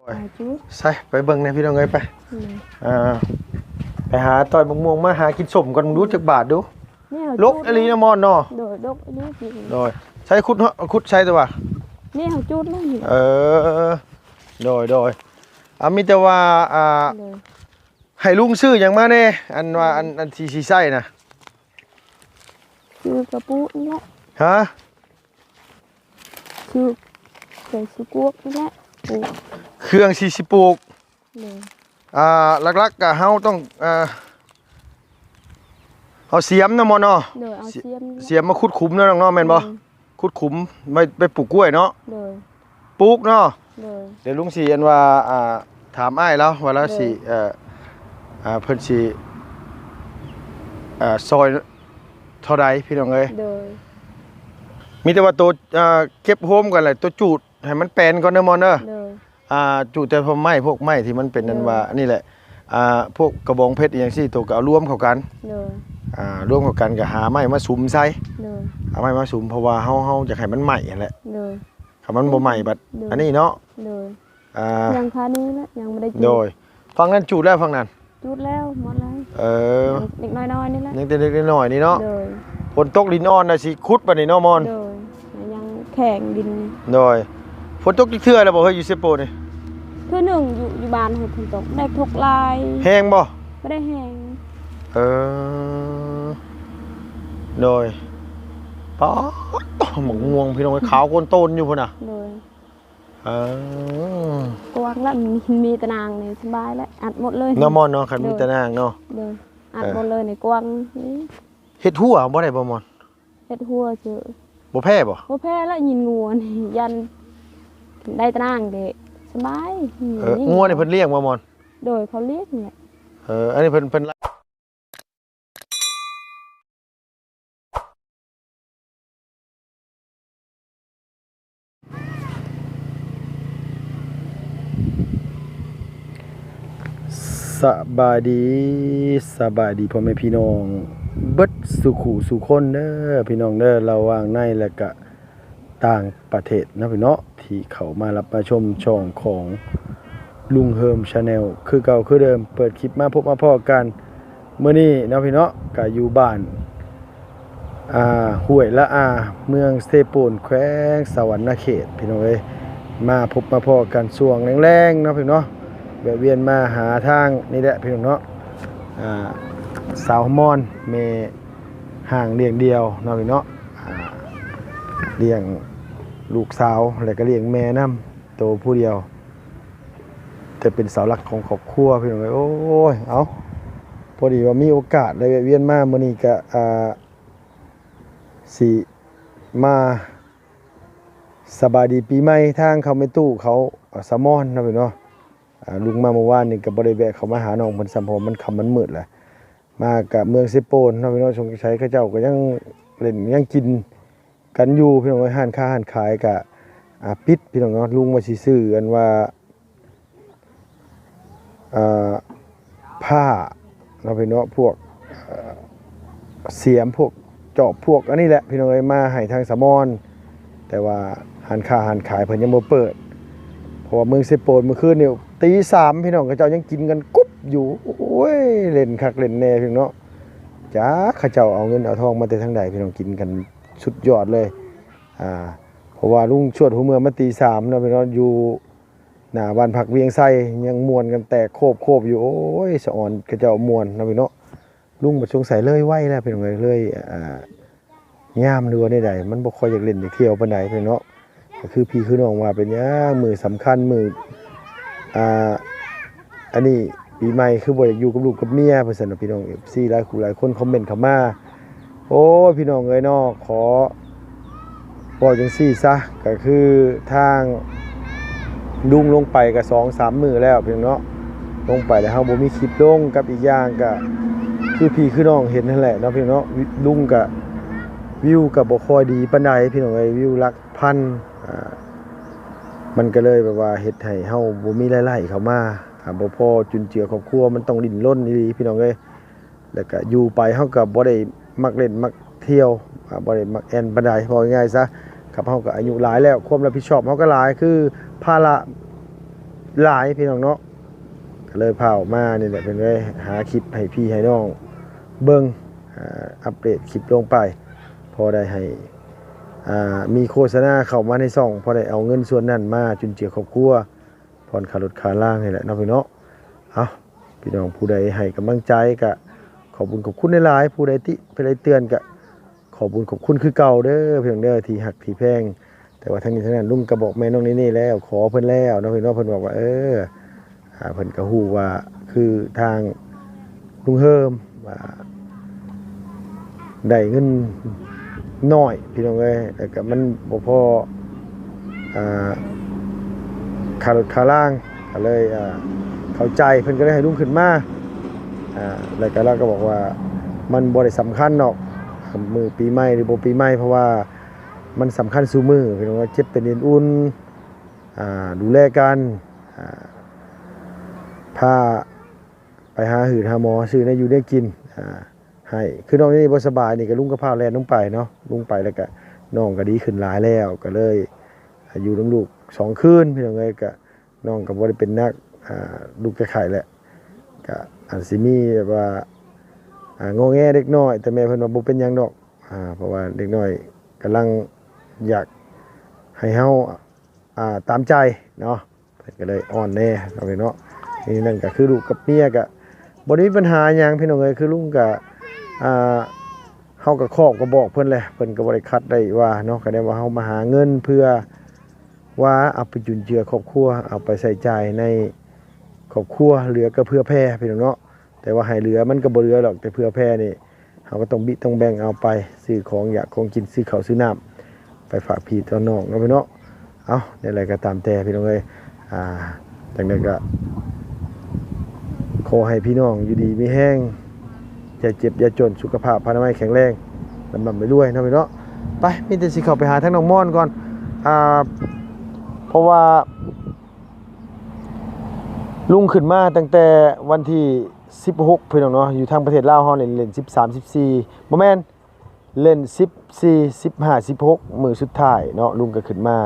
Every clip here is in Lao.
ຫາຈຸດ ໃສ່ ໄປເບິ່ງແດ່ພີ່ນ້ອງເອີຍ ໄປ ໂດຍ ອ່າ ໄປຫາຕ່ອຍໝາກມ່ວງມາຫາກິນສົ້ມກ່ອນ ເບິ່ງດູຈັກບາດດູ ນີ້ຫາຈຸດ ລົກອີ່ຫຼີນະມອນເນາະ ໂດຍ ລົກອີ່ຫຼີ ໂດຍ ໃສ່ຂຸດເນາະ ຂຸດໃສ່ແຕ່ວ່າ ນີ້ຫາຈຸດແລ້ວນີ້ ເອີ ໂດຍ ໂດຍ ອ່າ ມີແຕ່ວ່າ ອ່າ ໂດຍ ໃຫ້ລຸງຊື້ຫຍັງມາແດ່ ອັນວ່າ ໂດຍ ອັນ ອັນທີ່ຊິໃຊ້ນະ ຊື້ກະປຸນີ້ແຫຼະ ຮະ? ຊື້ ໃສ່ຊື້ກວກນີ້ແຫຼະ ປູກ ເຄື່ອງທີ່ຊິປູກ ໂດຍ ອ່າ ຫຼັກໆກະເຮົາຕ້ອງ ອ່າ ເອົາສຽມເນາະມອນເນາະ ໂດຍ ເອົາສຽມ ສຽມມາຂຸດຂຸມເນາະນ້ອງເນາະ ແມ່ນບໍ່? ໂດຍ ຂຸດຂຸມໄວ້ ໄວ້ປູກກ້ວຍເນາະ ໂດຍ ປູກເນາະ ໂດຍ ດຽວລຸງຊິອັນວ່າ ອ່າ ຖາມອ້າຍລາວວ່າລາວ ໂດຍ ຊິ ເອີ ອ່າ ເພິ່ນຊິ ເອີ ຊ່ອຍເທົ່າໃດພີ່ນ້ອງເອີຍ ໂດຍ ມີແຕ່ວ່າໂຕ ອ່າ ເກັບໂຮມກັນແຫຼະ ໂຕຈູດໃຫ້ມັນແປນກ່ອນເດີມອນເດີ ໂດຍ ອ່າ ຈູດແຕ່ພວກໄມ້ ພວກໄມ້ທີ່ມັນເປັນ ໂດຍ ອັນວ່າອັນນີ້ແຫຼະ ອ່າ ພວກກະບອງເພັດອີ່ຫຍັງຊີ້ ໂຕກໍເອົາລວມເຂົ້າກັນ ໂດຍ ອ່າ ລວມເຂົ້າກັນກໍຫາໄມ້ມາສຸມໃສ່ ໂດຍ ຫາໄມ້ມາສຸມ ເພາະວ່າເຮົາ ເຮົາຢາກໃຫ້ມັນໄໝ້ຫັ້ນແຫຼະ ໂດຍ ຄັນມັນບໍ່ໄໝ້ບັດ ໂດຍ ອັນນີ້ເນາະ ໂດຍ ອ່າ ຍັງຄານີ້ແຫຼະ ຍັງບໍ່ໄດ້ຈູດ ໂດຍ ຝັ່ງນັ້ນຈູດແລ້ວ ຝັ່ງນັ້ນ ຈູດແລ້ວ ໝົດແລ້ວ ເອີ ເດັກນ້ອຍໆນີ້ແຫຼະ ຍັງແຕ່ເດັກນ້ອຍໆນີ້ເນາະ ໂດຍ ຝົນຕົກດິນອ່ອນນະ ຊິຂຸດບັດນີ້ເນາະມອນ ໂດຍ ຍັງແຂງດິນ ໂດຍ ຝົນຕົກຈັກເທື່ອແລ້ວບໍ່ເຮີ້ຍ ຢູ່ເຊໂປນີ້? ເທື່ອໜຶ່ງ ຢູ່ ຢູ່ບ້ານຫັ້ນຝົນຕົກ ໄດ້ຕົກຫຼາຍ ແຮງບໍ່? ບໍ່ໄດ້ແຮງ ເອີ ໂດຍ ປາດ ໝາກມ່ວງພີ່ນ້ອງເອີຍ ຂາວໂຄນໂຕນຢູ່ພຸ້ນນະ ໂດຍ ເອີ ກວ້າງລະ ມີ ມີຕາໜ່າງນີ້ສະບາຍລະ ອັດໝົດເລີຍ ເນາະມອນເນາະ ຄັນມີ ໂດຍ ຕາໜ່າງເນາະ ໂດຍ ອັດ ເອີ ໝົດເລີຍນີ້ ກວ້າງນີ້ ເຮັດຮົ້ວບໍ່ໄດ້ບໍ່ມອນ? ເຮັດຮົ້ວເຈີ ບໍ່ແພ້ບໍ່? ບໍ່ແພ້ລະ ຍິນງົວນີ້ ຢ້ານໄດ້ຕາໜ່າງເດ້ ສະບາຍ ເອີ ງົວນີ້ເພິ່ນລ້ຽງບໍ່ມອນ? ໂດຍ ເຂົາລ້ຽງແຫຼະ ເອີ ອັນນີ້ເພິ່ນ ເພິ່ນ ສະບາຍດີ ສະບາຍດີພໍ່ແມ່ພີ່ນ້ອງເບິດສູ່ຄູ່ສູ່ຄົນເດີ ພີ່ນ້ອງເດີ ລະຫວ່າງໃນ ແລະກະຕ່າງປະເທດເນາະພີ່ເນາະ ທີ່ເຂົ້າມາຮັບມາຊົມຊ່ອງຂອງລຸງເຮີມ Channel ຄືເກົ່າຄືເດີມ ເປີດຄລິບມາພົບມາພໍ້ກັນ ມື້ນີ້ເນາະພີ່ເນາະ ກະຢູ່ບ້ານ ອ່າ ຫ້ວຍລະອາ ເມືອງເຊໂປນ ແຂວງສະຫວັນນະເຂດ ພີ່ນ້ອງເອີຍ ມາພົບມາພໍ້ກັນຊ່ວງແລງໆເນາະພີ່ນ້ອງເນາະ ແວະວຽນມາຫາທາງນີ້ແຫຼະພີ່ນ້ອງເນາະ ອ່າ ສາວມອນ ແມ່ຮ້າງລ້ຽງດ່ຽວເນາະພີ່ນ້ອງເນາະ ອ່າ ລ້ຽງລູກສາວ ແລະກະລ້ຽງແມ່ນຳ ໂຕຜູ້ດຽວ ແຕ່ເປັນເສົາຫຼັກຂອງຄອບຄົວ ພີ່ນ້ອງເອີຍ ໂອ້ຍ ເອົ້າ ພໍດີວ່າມີໂອກາດໄດ້ແວະວຽນມາ ມື້ນີ້ກະ ອ່າ ຊິມາສະບາຍດີປີໃໝ່ທາງເຂົາແມ່ຕູ້ເຂົາ ສາວມອນເນາະພີ່ນ້ອງເນາະ ອ່າ ລຸງມາມື້ວານນີ້ກະບໍ່ໄດ້ແວະເຂົ້າມາຫານ້ອງເພິ່ນຊ້ຳ ເພາະວ່າມັນຄ່ຳມັນມືດແລ້ວ ມາກະເມືອງເຊໂປນເນາະພີ່ນ້ອງ ສົງໄສເຂົາເຈົ້າກະຍັງຫຼິ້ນຍັງກິນ ກັນຢູ່ພີ່ນ້ອງເອີຍ ຮ້ານຄ້າຮ້ານຂາຍກະ ອ່າ ປິດພີ່ນ້ອງເນາະ ລຸງວ່າຊິຊື້ອັນວ່າ ອ່າ ຜ້າເນາະພີ່ນ້ອງເນາະ ພວກ ເອ່ອ ສຽມ ພວກຈອບ ພວກອັນນີ້ແຫຼະພີ່ນ້ອງເອີຍ ມາໃຫ້ທາງສາວມອນ ແຕ່ວ່າຮ້ານຄ້າຮ້ານຂາຍເພິ່ນຍັງບໍ່ເປີດ ເພາະວ່າເມືອງເຊໂປນມື້ຄືນນີ້ຕີສາມ ພີ່ນ້ອງ ເຂົາເຈົ້າຍັງກິນກັນກຸບຢູ່ ໂອ້ຍ ຫຼິ້ນຄັກຫຼິ້ນແນ່ພີ່ນ້ອງເນາະ ຈັກເຂົາເຈົ້າເອົາເງິນເອົາທອງມາແຕ່ທາງໃດ ພີ່ນ້ອງ ກິນກັນ ສຸດຍອດເລີຍ ອ່າ ເພາະວ່າລຸງຊວດຫົວເມືອມາຕີສາມເນາະພີ່ນ້ອງ ຢູ່ໜ້າບ້ານພັກວຽງໄຊ ຍັງມ່ວນກັນແຕກໂຄບໆຢູ່ ໂອ້ຍ ສະອອນເຂົາເຈົ້າມ່ວນເນາະພີ່ນ້ອງເນາະ ລຸງບັດສົງໄສເລີຍໄວແລ້ວພີ່ນ້ອງເອີຍ ເລີຍ ອ່າ ຍາມ ຫຼືວ່າແນວໃດ ມັນບໍ່ຄ່ອຍຢາກຫຼິ້ນຢາກທ່ຽວປານໃດພີ່ນ້ອງເນາະ ກໍຄືພີ່ຄືນ້ອງວ່າ ເປັນຫຍັງມື້ສຳຄັນ ມື້ ອ່າ ອັນນີ້ປີໃໝ່ຄືບໍ່ຢາກຢູ່ກັບລູກກັບເມຍ ວ່າຊັ້ນເນາະ ພີ່ນ້ອງເອັຟຊີ ຫຼາຍຄູ່ຫຼາຍຄົນຄອມເມັນເຂົ້າມາ ໂອ້ຍ ພີ່ນ້ອງເອີຍເນາະ ຂໍເວົ້າຈັ່ງຊີ້ຊະ ກໍຄືທາງລຸງລົງໄປກໍສອງສາມມື້ແລ້ວ ພີ່ນ້ອງເນາະ ລົງໄປແລ້ວເຮົາບໍ່ມີຄລິບລົງ ກັບອີກຢ່າງກໍຄືພີ່ຄືນ້ອງເຫັນຫັ້ນແຫຼະເນາະ ພີ່ນ້ອງເນາະ ລຸງກໍ ວິວກໍບໍ່ຄ່ອຍດີປານໃດ ພີ່ນ້ອງເອີຍ ວິວຫຼັກ ພັນ ອ່າ ມັນກໍເລີຍແບບວ່າເຮັດໃຫ້ເຮົາບໍ່ມີລາຍໄດ້ເຂົ້າມາ ອ່າ ບໍ່ພໍຈຸນເຈືອຄອບຄົວ ມັນຕ້ອງດີ້ນລົນອີ່ຫຼີພີ່ນ້ອງເອີຍ ແລ້ວກໍຢູ່ໄປເຮົາກໍບໍ່ໄດ້ມັກຫຼິ້ນມັກທ່ຽວ ອ່າ ບໍ່ໄດ້ມັກແອ່ນປານໃດ ເວົ້າງ່າຍໆຊະ ກັບເຮົາກໍອາຍຸຫຼາຍແລ້ວ ຄວາມຮັບຜິດຊອບເຮົາກໍຫຼາຍ ຄືພາລະ ຫຼາຍພີ່ນ້ອງເນາະ ກໍເລີຍພາອອກມານີ້ແຫຼະ ເພິ່ນເລີຍຫາຄລິບໃຫ້ພີ່ໃຫ້ນ້ອງເບິ່ງ ອ່າ ອັບເດດຄລິບລົງໄປ ພໍໄດ້ໃຫ້ ອ່າ ມີໂຄສະນາເຂົ້າມາໃນຊ່ອງ ພໍໄດ້ເອົາເງິນສ່ວນນັ້ນມາຈຸນເຈືອຄອບຄົວ ຜ່ອນຄ່າລົດຄ່າລາງນີ້ແຫຼະເນາະພີ່ເນາະ. ເອົ້າ ພີ່ນ້ອງຜູ້ໃດໃຫ້ກຳລັງໃຈກະຂອບບຸນຂອບຄຸນຫຼາຍໆ ຜູ້ໃດຕິຜູ້ໃດເຕືອນກະ ຂອບບຸນຂອບຄຸນຄືເກົ່າເດີພີ່ນ້ອງເດີ ທີ່ຮັກທີ່ແພງ. ແຕ່ວ່າທັງນີ້ທັງນັ້ນ ລຸງກໍບອກແມ່ນ້ອງເນເນ່ແລ້ວ ຂໍເພິ່ນແລ້ວເນາະພີ່ນ້ອງ ເພິ່ນບອກວ່າ ເອີ ອ່າ ເພິ່ນກໍຮູ້ວ່າຄືທາງລຸງເຮີມ ອ່າ ໄດ້ເງິນນ້ອຍພີ່ນ້ອງເອີຍ ແລ້ວກໍມັນບໍ່ພໍ ອ່າ ຄ່າລົດຄ່າລາງ ກໍເລີຍ ອ່າ ເຂົ້າໃຈ ເພິ່ນກໍເລີຍໃຫ້ລຸງຂຶ້ນມາ ອ່າ ແລ້ວກໍລາວກໍບອກວ່າ ມັນບໍ່ໄດ້ສຳຄັນດອກ ມື້ປີໃໝ່ ຫຼື ບໍ່ປີໃໝ່ ເພາະວ່າມັນສຳຄັນຊຸມື້ ພີ່ນ້ອງເອີຍ ເຈັບເປັນເອັນອຸ່ນ ອ່າ ດູແລກັນ ອ່າ ພາໄປຫາຫືດຫາໝໍ ຊື້ແນວຢູ່ແນວກິນ ອ່າ ໃຫ້ ຄືນ້ອງນີ້ບໍ່ສະບາຍນີ້ ກໍລຸງກໍພາແລ່ນລົງໄປເນາະ ລົງໄປແລ້ວກໍນ້ອງກໍດີຂຶ້ນຫຼາຍແລ້ວ ກໍເລີຍຢູ່ນຳລູກສອງຄືນ ພີ່ນ້ອງເອີຍ ກໍນ້ອງກໍບໍ່ໄດ້ເປັນໜັກ ອ່າ ລູກແກ້ໄຂແຫຼະ ກໍອາດຊິມີແບບວ່າ ອ່າ ງໍແງເລັກນ້ອຍ ແຕ່ແມ່ເພິ່ນວ່າບໍ່ເປັນຫຍັງດອກ ອ່າ ເພາະວ່າເດັກນ້ອຍກຳລັງຢາກໃຫ້ເຮົາ ອ່າ ຕາມໃຈເນາະ ເພິ່ນກໍເລີຍອ່ອນແດ່ເນາະ ນີ້ນັ້ນກໍຄືລູກກັບເມຍກໍບໍ່ໄດ້ມີບັນຫາຫຍັງພີ່ນ້ອງເອີຍ ຄືລຸງກໍ ອ່າ ເຮົາກໍຂອບກໍບອກເພິ່ນແຫຼະ ເພິ່ນກໍບໍ່ໄດ້ຂັດໄດ້ວ່າເນາະ ກໍໄດ້ວ່າເຮົາມາຫາເງິນເພື່ອວ່າເອົາໄປຈຸນເຈືອຄອບຄົວ ເອົາໄປໃຊ້ຈ່າຍໃນຄອບຄົວ ເຫຼືອກໍເຜື່ອແຜ່ພີ່ນ້ອງເນາະ. ແຕ່ວ່າໃຫ້ເຫຼືອມັນກໍບໍ່ເຫຼືອດອກ ແຕ່ເຜື່ອແຜ່ນີ້ ເຮົາກໍຕ້ອງບິຕ້ອງແບ່ງເອົາໄປຊື້ຂອງຢາກຂອງກິນ ຊື້ເຂົ້າຊື້ນ້ຳ ໄປຝາກພີ່ຕໍ່ນ້ອງເນາະພີ່ເນາະ. ເອົ້າ ແນວໃດກໍຕາມແຕ່ພີ່ນ້ອງເອີຍ ອ່າ ຈັ່ງໃດກໍຂໍໃຫ້ພີ່ນ້ອງຢູ່ດີມີແຮງ ຢ່າເຈັບຢ່າຈົນ ສຸຂະພາບພະນາໄມແຂງແຮງ ລ່ຳໆລວຍໆເນາະພີ່ເນາະ. ໄປ ມີແຕ່ຊິເຂົ້າໄປຫາທາງນ້ອງມອນກ່ອນ ອ່າ ເພາະວ່າ ລຸງຂຶ້ນມາຕັ້ງແຕ່ວັນທີສິບຫົກ ພີ່ນ້ອງເນາະ ຢູ່ທາງປະເທດລາວເຮົານີ້ ເຫຼັ້ນສິບສາມ ສິບສີ່ ບໍ່ແມ່ນ ເຫຼັ້ນສິບສີ່ ສິບຫ້າ ສິບຫົກ ມື້ສຸດທ້າຍເນາະ ລຸງກໍຂຶ້ນມາ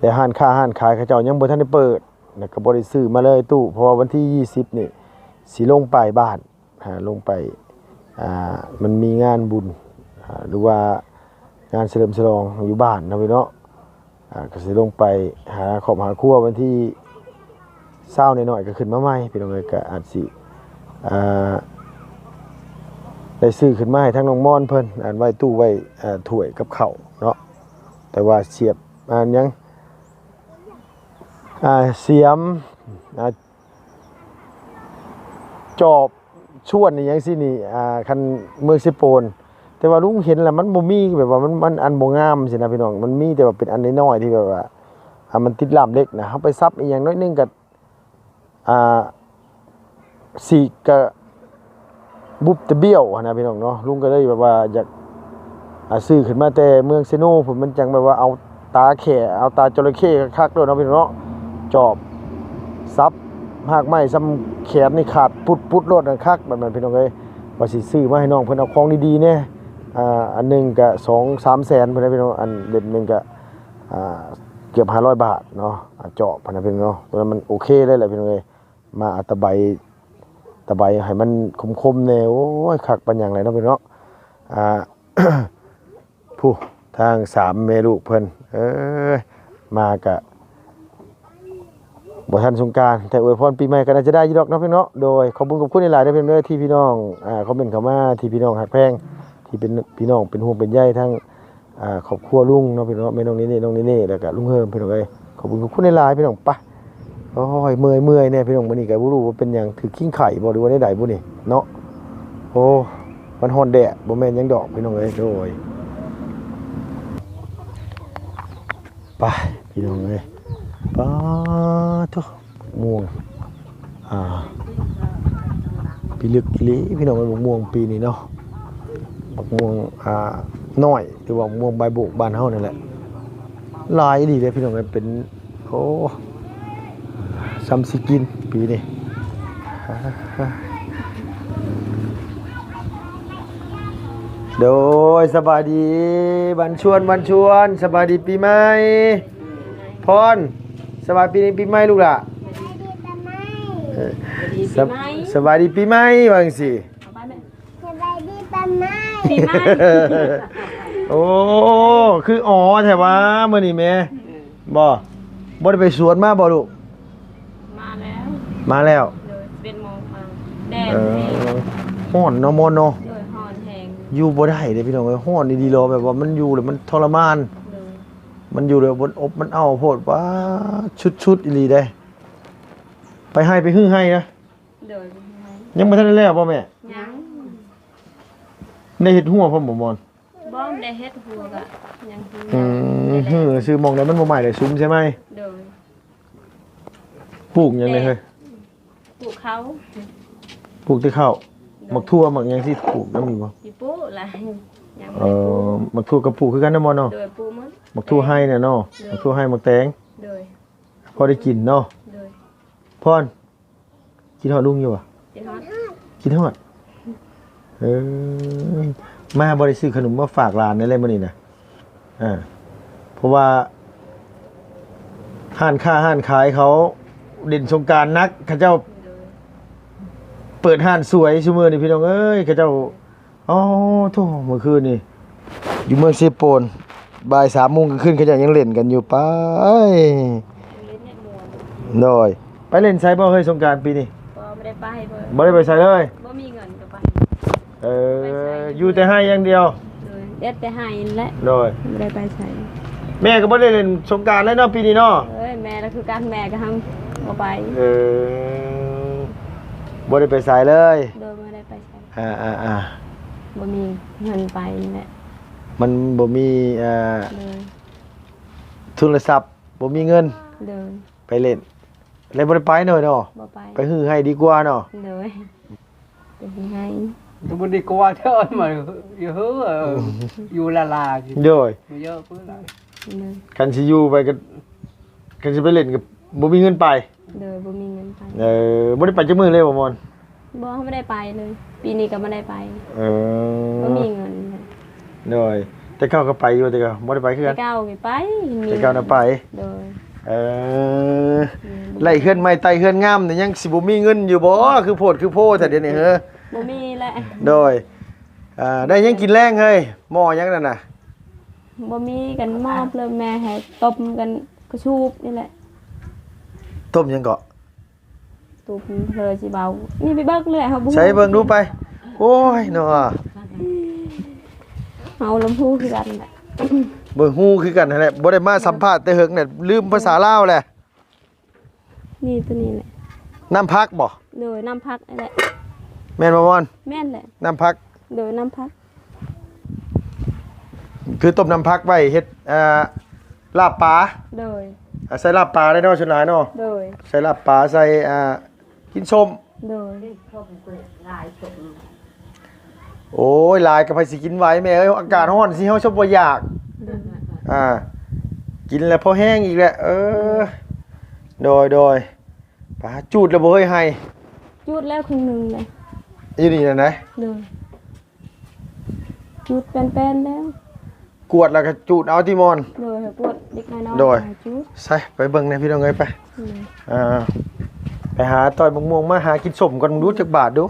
ແລ້ວຮ້ານຄ້າຮ້ານຂາຍເຂົາເຈົ້າຍັງບໍ່ທັນໄດ້ເປີດ ແລ້ວກໍບໍ່ໄດ້ຊື້ມາເລີຍຕູ້ ເພາະວ່າວັນທີຊາວ ນີ້ ຊິລົງໄປບ້ານ ຫາລົງໄປ ອ່າ ມັນມີງານບຸນ ອ່າ ຫຼືວ່າງານສະເຫຼີມສະຫຼອງຢູ່ບ້ານເນາະພີ່ເນາະ ອ່າ ກໍຊິລົງໄປຫາຄອບຫາຄົວ ວັນທີຊາວໜ້ອຍໆ ກໍຂຶ້ນມາໃໝ່ ພີ່ນ້ອງເອີຍ ກໍອາດຊິ ອ່າ ໄດ້ຊື້ຂຶ້ນມາໃຫ້ທາງນ້ອງມອນເພິ່ນ ອັນໄວ້ຕູ້ໄວ້ ອ່າ ຖ້ວຍກັບເຂົ້າເນາະ ແຕ່ວ່າສຽບ ອັນຫຍັງ ອ່າ ສຽມ ອ່າ ຈອບ ຊວນອີ່ຫຍັງຊີ້ນີ້ ອ່າ ຄັນເມືອງເຊໂປນ ແຕ່ວ່າລຸງເຫັນແລ້ວມັນບໍ່ມີ ແບບວ່າມັນ ມັນອັນບໍ່ງາມຊີ້ນະພີ່ນ້ອງ ມັນມີແຕ່ວ່າເປັນອັນນ້ອຍໆ ທີ່ແບບວ່າ ອ່າ ມັນຕິດລ່າມເຫຼັກນະ ເຮົາໄປສັບອີ່ຫຍັງໜ້ອຍໜຶ່ງກໍ ອ່າ ສີກະບຸບຕະບ້ຽວຫັ້ນນະພີ່ນ້ອງເນາະ ລຸງກໍເລີຍແບບວ່າຢາກ ອ່າ ຊື້ຂຶ້ນມາແຕ່ເມືອງເຊໂນພຸ້ນ ມັນຈັ່ງແບບວ່າເອົາຕາແຂ້ ເອົາຕາຈໍລະເຂ້ຄັກໆໂລດເນາະພີ່ນ້ອງເນາະ ຈອບສັບຮາກໄມ້ຊ່ຳແຂນນີ້ຂາດປຸດໆໂລດ ຄັກແບບນັ້ນພີ່ນ້ອງເອີຍ ວ່າຊິຊື້ມາໃຫ້ນ້ອງເພິ່ນເອົາຂອງດີໆແດ່ ອ່າ ອັນໜຶ່ງກະສອງສາມແສນພຸ້ນນະພີ່ນ້ອງ ອັນເຫຼັ້ມໜຶ່ງກະ ອ່າ ເກືອບຫ້າຮ້ອຍບາດເນາະ ອ່າ ຈອບຫັ້ນນະພີ່ນ້ອງເນາະ ຕົວນັ້ນມັນໂອເຄເລີຍແຫຼະພີ່ນ້ອງເອີຍ ມາເອົາຕະໄບ ຕະໄບໃຫ້ມັນຄົມໆແດ່ ໂອ້ຍ ຄັກປານຫຍັງແຫຼະເນາະພີ່ນ້ອງເນາະ ອ່າ ຜູ້ທາງສາມແມ່ລູກເພິ່ນ ເອີຍ ມາກະບໍ່ທັນສົງການ ແຕ່ອວຍພອນປີໃໝ່ກໍໜ້າຈະໄດ້ຢູ່ດອກເນາະພີ່ນ້ອງເນາະ ໂດຍ ຂອບຄຸນຂອບຄຸນຫຼາຍໆເດີພີ່ນ້ອງເດີ ທີ່ພີ່ນ້ອງ ອ່າ ຄອມເມັນເຂົ້າມາ ທີ່ພີ່ນ້ອງຮັກແພງ ທີ່ເປັນ ພີ່ນ້ອງເປັນຫ່ວງເປັນໃຍທາງ ອ່າ ຄອບຄົວລຸງເນາະພີ່ນ້ອງເນາະ ແມ່ນ້ອງເນເນ່ ນ້ອງເນເນ່ ແລ້ວກະລຸງເຮີມ ພີ່ນ້ອງເອີຍ ຂອບຄຸນຂອບຄຸນຫຼາຍໆ ພີ່ນ້ອງ ໄປ ໂອ້ຍ ເມື່ອຍໆແດ່ພີ່ນ້ອງ ມື້ນີ້ກໍບໍ່ຮູ້ວ່າເປັນຫຍັງ ຖືກຄີງໄຂ້ບໍ່ ຫຼືວ່າແນວໃດບຸນີ້ເນາະ ໂອ້ ມັນຮ້ອນແດດ ບໍ່ແມ່ນຫຍັງດອກພີ່ນ້ອງເອີຍ ໂດຍ ໄປ ພີ່ນ້ອງເອີຍ ປາໂທ້ ມ່ວງ ອ່າ ປີລຶກອີ່ຫຼີພີ່ນ້ອງເອີຍ ໝາກມ່ວງປີນີ້ເນາະ ໝາກມ່ວງ ອ່າ ນ້ອຍ ຫຼືວ່າໝາກມ່ວງໃບໂບກບ້ານເຮົານັ້ນແຫຼະ ຫຼາຍອີ່ຫຼີເດ້ພີ່ນ້ອງເອີຍ ເປັນ ໂອ້ ຊ່ຳຊິກິນປີນີ້ ໂດຍ ສະບາຍດີ ບັນຊວນ ບັນຊວນ ສະບາຍດີປີໃໝ່ ພອນ ສະບາຍດີປີໃໝ່ລູກຫຼ້າ ສະບາຍດີປີໃໝ່ ວ່າຈັ່ງຊີ້ ສະບາຍດີປີໃໝ່. ປີໃໝ່ ໂອ້ ຄືອໍແທ້ຫວາມື້ນີ້ແມ່. ບໍ່ ບໍ່ໄດ້ໄປສວນມາບໍ່ລູກ? ມາແລ້ວ ມາແລ້ວ ໂດຍ ສິບເອັດໂມງມາ. ແດດ ເອີ ແຮງ ຮ້ອນເນາະ ມອນເນາະ. ໂດຍ ຮ້ອນແຮງ ຢູ່ບໍ່ໄດ້ເດ້ພີ່ນ້ອງເອີຍ ຮ້ອນອີ່ຫຼີເນາະ ແບບວ່າມັນຢູ່ແລ້ວມັນທໍລະມານ. ໂດຍ ມັນຢູ່ແລ້ວມັນອົບມັນເອົ້າໂພດ ປາດ ສຸດໆອີ່ຫຼີເດ້. ໄປໄຮ່ໄປຮື້ໄຮ່ນະ? ໂດຍ ຍັງບໍ່ທັນໄດ້ແລ້ວບໍ່ແມ່? ຍັງ ໄດ້ເຮັດຮົ້ວພ້ອມບໍ່ມອນ? ບໍ່ໄດ້ເຮັດຮົ້ວ ກະຍັງ ອືມ ຮືຊື່ໝ່ອງໃດມັນບໍ່ໄໝ້ໄດ້ສຸມໃສ່ໃໝ່. ໂດຍ ປູກຫຍັງແດ່ເຮີ້ຍ? ປູກເຂົ້າ ປູກແຕ່ເຂົ້າ. ໂດຍ ໝາກຖົ່ວໝາກຫຍັງຊິປູກນຳຢູ່ບໍ່? ຊິປູກລະ ຍັງບໍ່ໄດ້ປູກ. ເອີ ໝາກຖົ່ວກະປູກຄືກັນນະມອນເນາະ? ໂດຍ ປູກໝົດ ໝາກຖົ່ວໄຮ່ນະເນາະ. ໂດຍ ໝາກຖົ່ວໄຮ່ໝາກແຕງ. ໂດຍ ພໍໄດ້ກິນເນາະ. ໂດຍ ພອນ ຄິດຮອດລຸງຢູ່ບໍ່? ຄິດຮອດ ຄິດຮອດ. ເອີ ມາບໍ່ໄດ້ຊື້ຂະໜົມມາຝາກຫຼານແດ່ເລີຍມື້ນີ້ນະ. ເອີ ເພາະວ່າຮ້ານຄ້າຮ້ານຂາຍເຂົາຫຼິ້ນສົງການໜັກ ເຂົາເຈົ້າ ໂດຍ ເປີດຮ້ານສວຍຊຸມື້ນີ້ພີ່ນ້ອງເອີຍ ເຂົາເຈົ້າ ອໍ ໂທ້ ມື້ຄືນນີ້ຢູ່ເມືອງເຊໂປນ ບ່າຍສາມໂມງກາງຄືນ ເຂົາເຈົ້າຍັງຫຼິ້ນກັນຢູ່. ໄປ ໂດຍ ໄປຫຼິ້ນໃສບໍ່ເຮີ້ຍ ສົງການປີນີ້? ບໍ່ ບໍ່ໄດ້ໄປ ບໍ່ໄດ້ໄປໃສເລີຍ. ບໍ່ມີເງິນກະໄປ ເອີ ໄປໃສ ຢູ່ແຕ່ໄຮ່ຢ່າງດຽວ. ໂດຍ ເຮັດແຕ່ໄຮ່ນີ້ແຫຼະ. ໂດຍ ບໍ່ໄດ້ໄປໃສ. ແມ່ກະບໍ່ໄດ້ຫຼິ້ນສົງການເລີຍເນາະ ປີນີ້ເນາະ. ໂດຍ ແມ່ລະຄືກັນ ແມ່ກະຫາບໍ່ໄປ. ເອີ ບໍ່ໄດ້ໄປໃສເລີຍ. ໂດຍ ບໍ່ໄດ້ໄປໃສ. ອ່າໆ ບໍ່ມີເງິນໄປນີ້ແຫຼະ. ມັນບໍ່ມີ ເອີ ໂດຍ ໂທລະສັບ ບໍ່ມີເງິນ. ໂດຍ ໄປຫຼິ້ນ ແລ້ວບໍ່ໄດ້ໄປເນາະ ບໍ່ໄປ ໄປຮື້ໄຮ່ດີກວ່າເນາະ. ໂດຍ ໄປຮື້ໄຮ່ ບໍ່ດີກວ່າເດີ ມາຢູ່ເຮີ້ ຢູ່ລາລາ. ໂດຍ ມາເຍອະພຸ້ນລະ. ໂດຍ ຄັນຊິຢູ່ໄປກະ ຄັນຊິໄປຫຼິ້ນກະບໍ່ມີເງິນໄປ. ໂດຍ ບໍ່ມີເງິນໄປ. ເອີ ບໍ່ໄດ້ໄປຈັກມື້ເລີຍບໍ່ມອນ? ບໍ່ ບໍ່ໄດ້ໄປເລີຍ ປີນີ້ກະບໍ່ໄດ້ໄປ. ເອີ ບໍ່ມີເງິນ. ໂດຍ ແຕ່ເກົ່າກະໄປຢູ່ ແຕ່ເກົ່າບໍ່ໄດ້ໄປຄືກັນ. ແຕ່ເກົ່າໄປ ແຕ່ເກົ່ານະໄປ. ໂດຍ ເອີ ອືມ ໄລ່ເຮືອນໃໝ່ໄຕ່ເຮືອນງາມນີ້ ຍັງຊິບໍ່ມີເງິນຢູ່ບໍ່? ຄືໂພດຄືໂພແທ້ດຽວນີ້ເຮີ້ຍ. ບໍ່ມີແຫຼະ. ໂດຍ ອ່າ ໄດ້ຫຍັງກິນແລງເຮີ້ຍ? ໝໍ້ຫຍັງນັ້ນນະ? ບໍ່ມີ ກັນໝໍ້ເລີຍ ແມ່ໃຫ້ຕົ້ມກັນກະສູບນີ້ແຫຼະ. ຕົ້ມຫຍັງເກາະ? ຕຸ້ມເພີຊິເວົ້າ ນີ້ໄປເບິ່ງເລີຍ ເຮົາບໍ່ຮູ້. ໃສເບິ່ງດູໄປ. ໂອ້ຍເນາະ ເຮົາລະບໍ່ຮູ້ຄືກັນແຫຼະ. ບໍ່ຮູ້ຄືກັນຫັ້ນແຫຼະ ບໍ່ໄດ້ມາສຳພາດແຕ່ເຫິງແຫຼະ ລືມພາສາລາວແຫຼະ. ນີ້ ໂຕນີ້ແຫຼະ ນ້ຳຜັກບໍ່? ໂດຍ ນ້ຳຜັກນີ້ແຫຼະ. ແມ່ນບໍ່ມອນ? ແມ່ນແຫຼະ ນ້ຳຜັກ. ໂດຍ ນ້ຳຜັກ ຄືຕົ້ມນ້ຳຜັກໄວ້ເຮັດ ອ່າ ລາບປາ. ໂດຍ ອ່າ ໃສ່ລາບປາໄດ້ເນາະ ສ່ວນຫຼາຍເນາະ. ໂດຍ ໃສ່ລາບປາ ໃສ່ ອ່າ ກິນສົ້ມ. ໂດຍ ໂອ້ຍ ຫຼາຍກະໃຜຊິກິນໄຫວແມ່ເອີຍ ອາກາດຮ້ອນຊິ ເຮົາຊະບໍ່ຢາກ. ໂດຍ ອ່າ ກິນແລ້ວພໍແຮງອີກແຫຼະ. ເອີ ໂດຍ ໂດຍ ປາ ຈູດແລ້ວບໍ່ເຮີ້ຍໄຮ່? ຈູດແລ້ວເຄິ່ງໜຶ່ງເລີຍ. ຢູ່ນີ້ນະ? ໂດຍ ຈູດແປ້ນໆແລ້ວ. ກວດແລ້ວກະຈູດເອົາຕິມອນ. ໂດຍ ກວດເດັກນ້ອຍໆ. ໂດຍ ໃຫ້ຈູດ. ໃສ່ ໄປເບິ່ງແດ່ພີ່ນ້ອງເອີຍ ໄປ. ໂດຍ ອ່າ ໄປຫາຕ່ອຍໝາກມ່ວງມາຫາກິນສົ້ມກ່ອນ ເບິ່ງດູຈັກບາດດູ.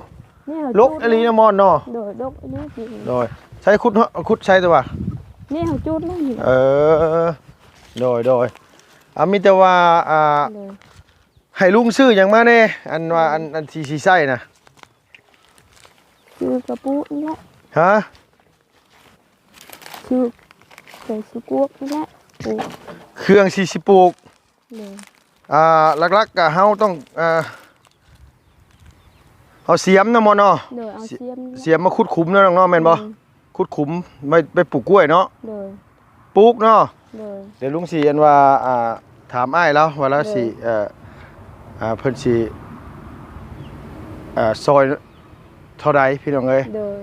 ລົກອີ່ຫຼີນະມອນເນາະ. ໂດຍ ລົກອີ່ຫຼີ. ໂດຍ ໃສ່ຂຸດ ຂຸດໃສ່ແຕ່ວ່າ ນີ້ເຮົາຈູດແລ້ວນີ້. ເອີ ໂດຍ ໂດຍ ອ່າ ມີແຕ່ວ່າ ອ່າ ໂດຍ ໃຫ້ລຸງຊື້ຫຍັງມາແດ່ ອັນວ່າ ໂດຍ ອັນ ອັນທີ່ຊິໃຊ້ນະ? ຊື້ກະປຸນີ້ແຫຼະ. ຮະ? ຊື້ ໃສ່ຊື້ກວກນີ້ແຫຼະ ປູກ ເຄື່ອງທີ່ຊິປູກ. ໂດຍ ອ່າ ຫຼັກໆກະເຮົາຕ້ອງ ອ່າ ເອົາສຽມເນາະມອນເນາະ. ໂດຍ ເອົາສຽມ ສຽມມາຂຸດຂຸມເນາະນ້ອງເນາະ ແມ່ນບໍ່? ແມ່ນ ຂຸດຂຸມໄວ້ ໄວ້ປູກກ້ວຍເນາະ. ໂດຍ ປູກເນາະ. ໂດຍ ດຽວລຸງຊິອັນວ່າ ອ່າ ຖາມອ້າຍລາວວ່າລາວຊິ ໂດຍ ເອີ ອ່າ ເພິ່ນຊິ ອ່າ ຊ່ອຍເທົ່າໃດພີ່ນ້ອງເອີຍ. ໂດຍ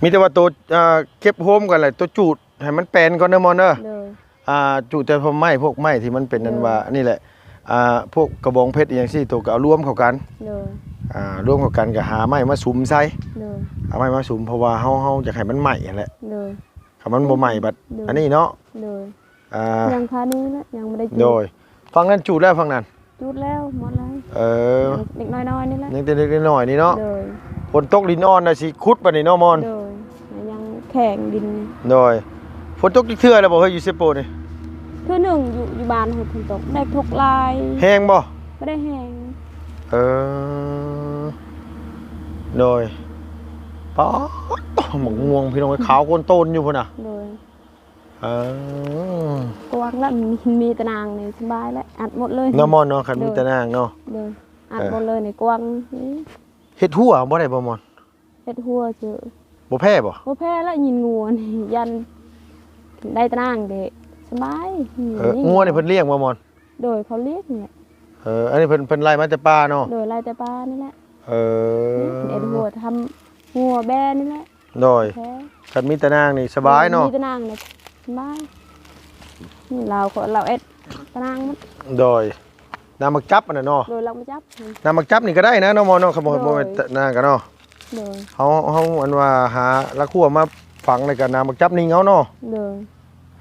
ມີແຕ່ວ່າໂຕ ອ່າ ເກັບໂຮມກັນແຫຼະ ໂຕຈູດໃຫ້ມັນແປນກ່ອນເດີມອນເດີ. ໂດຍ ອ່າ ຈູດແຕ່ພວກໄມ້ ພວກໄມ້ທີ່ມັນເປັນ ໂດຍ ອັນວ່ານີ້ແຫຼະ ອ່າ ພວກກະບອງເພັດອີ່ຫຍັງຊີ້ ໂຕກະເອົາລວມເຂົ້າກັນ. ໂດຍ ອ່າ ລວມເຂົ້າກັນກະຫາໄມ້ມາສຸມໃສ່. ໂດຍ ຫາໄມ້ມາສຸມ ເພາະວ່າເຮົາ ເຮົາຢາກໃຫ້ມັນໄໝ້ຫັ້ນແຫຼະ. ໂດຍ ຄັນມັນບໍ່ໄໝ້ບັດ ໂດຍ ອັນນີ້ເນາະ. ໂດຍ ອ່າ ຍັງຄານີ້ແຫຼະ ຍັງບໍ່ໄດ້ຈູດ. ໂດຍ ຝັ່ງນັ້ນຈູດແລ້ວ ຝັ່ງນັ້ນ. ຈູດແລ້ວ ໝົດແລ້ວ. ເອີ ເດັກນ້ອຍໆນີ້ແຫຼະ ຍັງແຕ່ເດັກນ້ອຍໆນີ້ເນາະ. ໂດຍ. ຝົນຕົກດິນອ່ອນນະ ຊິຂຸດບາດນີ້ເນາະ ມອນ? ໂດຍ. ຍັງແຂງດິນ. ໂດຍ. ຝົນຕົກຈັກເທື່ອແລ້ວບໍ່ເຮີ້ຍ ຢູ່ເຊໂປນີ້? ເທື່ອໜຶ່ງ ຢູ່ ຢູ່ບ້ານຫັ້ນຝົນຕົກ ໄດ້ຕົກຫຼາຍ. ແຮງບໍ່? ບໍ່ໄດ້ແຮງ. ເອີ ໂດຍ. ປາດ ໝາກມ່ວງພີ່ນ້ອງເອີຍ ຂາວໂກນໂຕນຢູ່ພຸ້ນນະ. ໂດຍ. ເອີ ກວ້າງລະ ມີ ມີຕາໜ່າງນີ້ສະບາຍແຫຼະ ອັດໝົດເລີຍເນາະ ມອນເນາະ. ຄັນມີຕາໜ່າງເນາະ. ໂດຍ. ອັດໝົດເລີຍນີ້ ກວ້າງ. ເຮັດຮົ້ວບໍ່ໄດ້ບໍ່ ມອນ? ເຮັດຮົ້ວເຈີ ບໍ່ແພ້ບໍ່? ບໍ່ແພ້ລະ ຍິນງົວນີ້ ຢ້ານໄດ້ຕາໜ່າງເດ້ ສະບາຍ. ເອີ ງົວນີ້ເພິ່ນລ້ຽງບໍ່ ມອນ? ໂດຍ ເຂົາລ້ຽງແຫຼະ. ເອີ ອັນນີ້ເພິ່ນ ເພິ່ນໄລ່ມາແຕ່ປ່າເນາະ? ໂດຍ ໄລ່ແຕ່ປ່ານີ້ແຫຼະ. ເອີ ເຮັດຮົ້ວ ທຳຮົ້ວແບ້ນີ້ແຫຼະ. ໂດຍ. ຄັນມີຕາໜ່າງນີ້ສະບາຍເນາະ. ມີຕາໜ່າງນີ້ສະບາຍ. ນີ້ລາວເຂົາ ລາວເຮັດຕາໜ່າງໝົດ. ໂດຍ. ນ້ຳໝາກຈັບອັນນັ້ນເນາະ. ໂດຍ ລາກໝາກຈັບ. ນ້ຳໝາກຈັບນີ້ກໍໄດ້ນະເນາະ ມອນເນາະ ຄັນບໍ່ ໂດຍ ບໍ່ແມ່ນຕາໜ່າງກໍເນາະ. ໂດຍ. ເຮົາ ເຮົາອັນວ່າຫາລາກຮົ້ວມາຝັງ ແລ້ວກໍນ້ຳໝາກຈັບນີ້ເອົາເນາະ. ໂດຍ.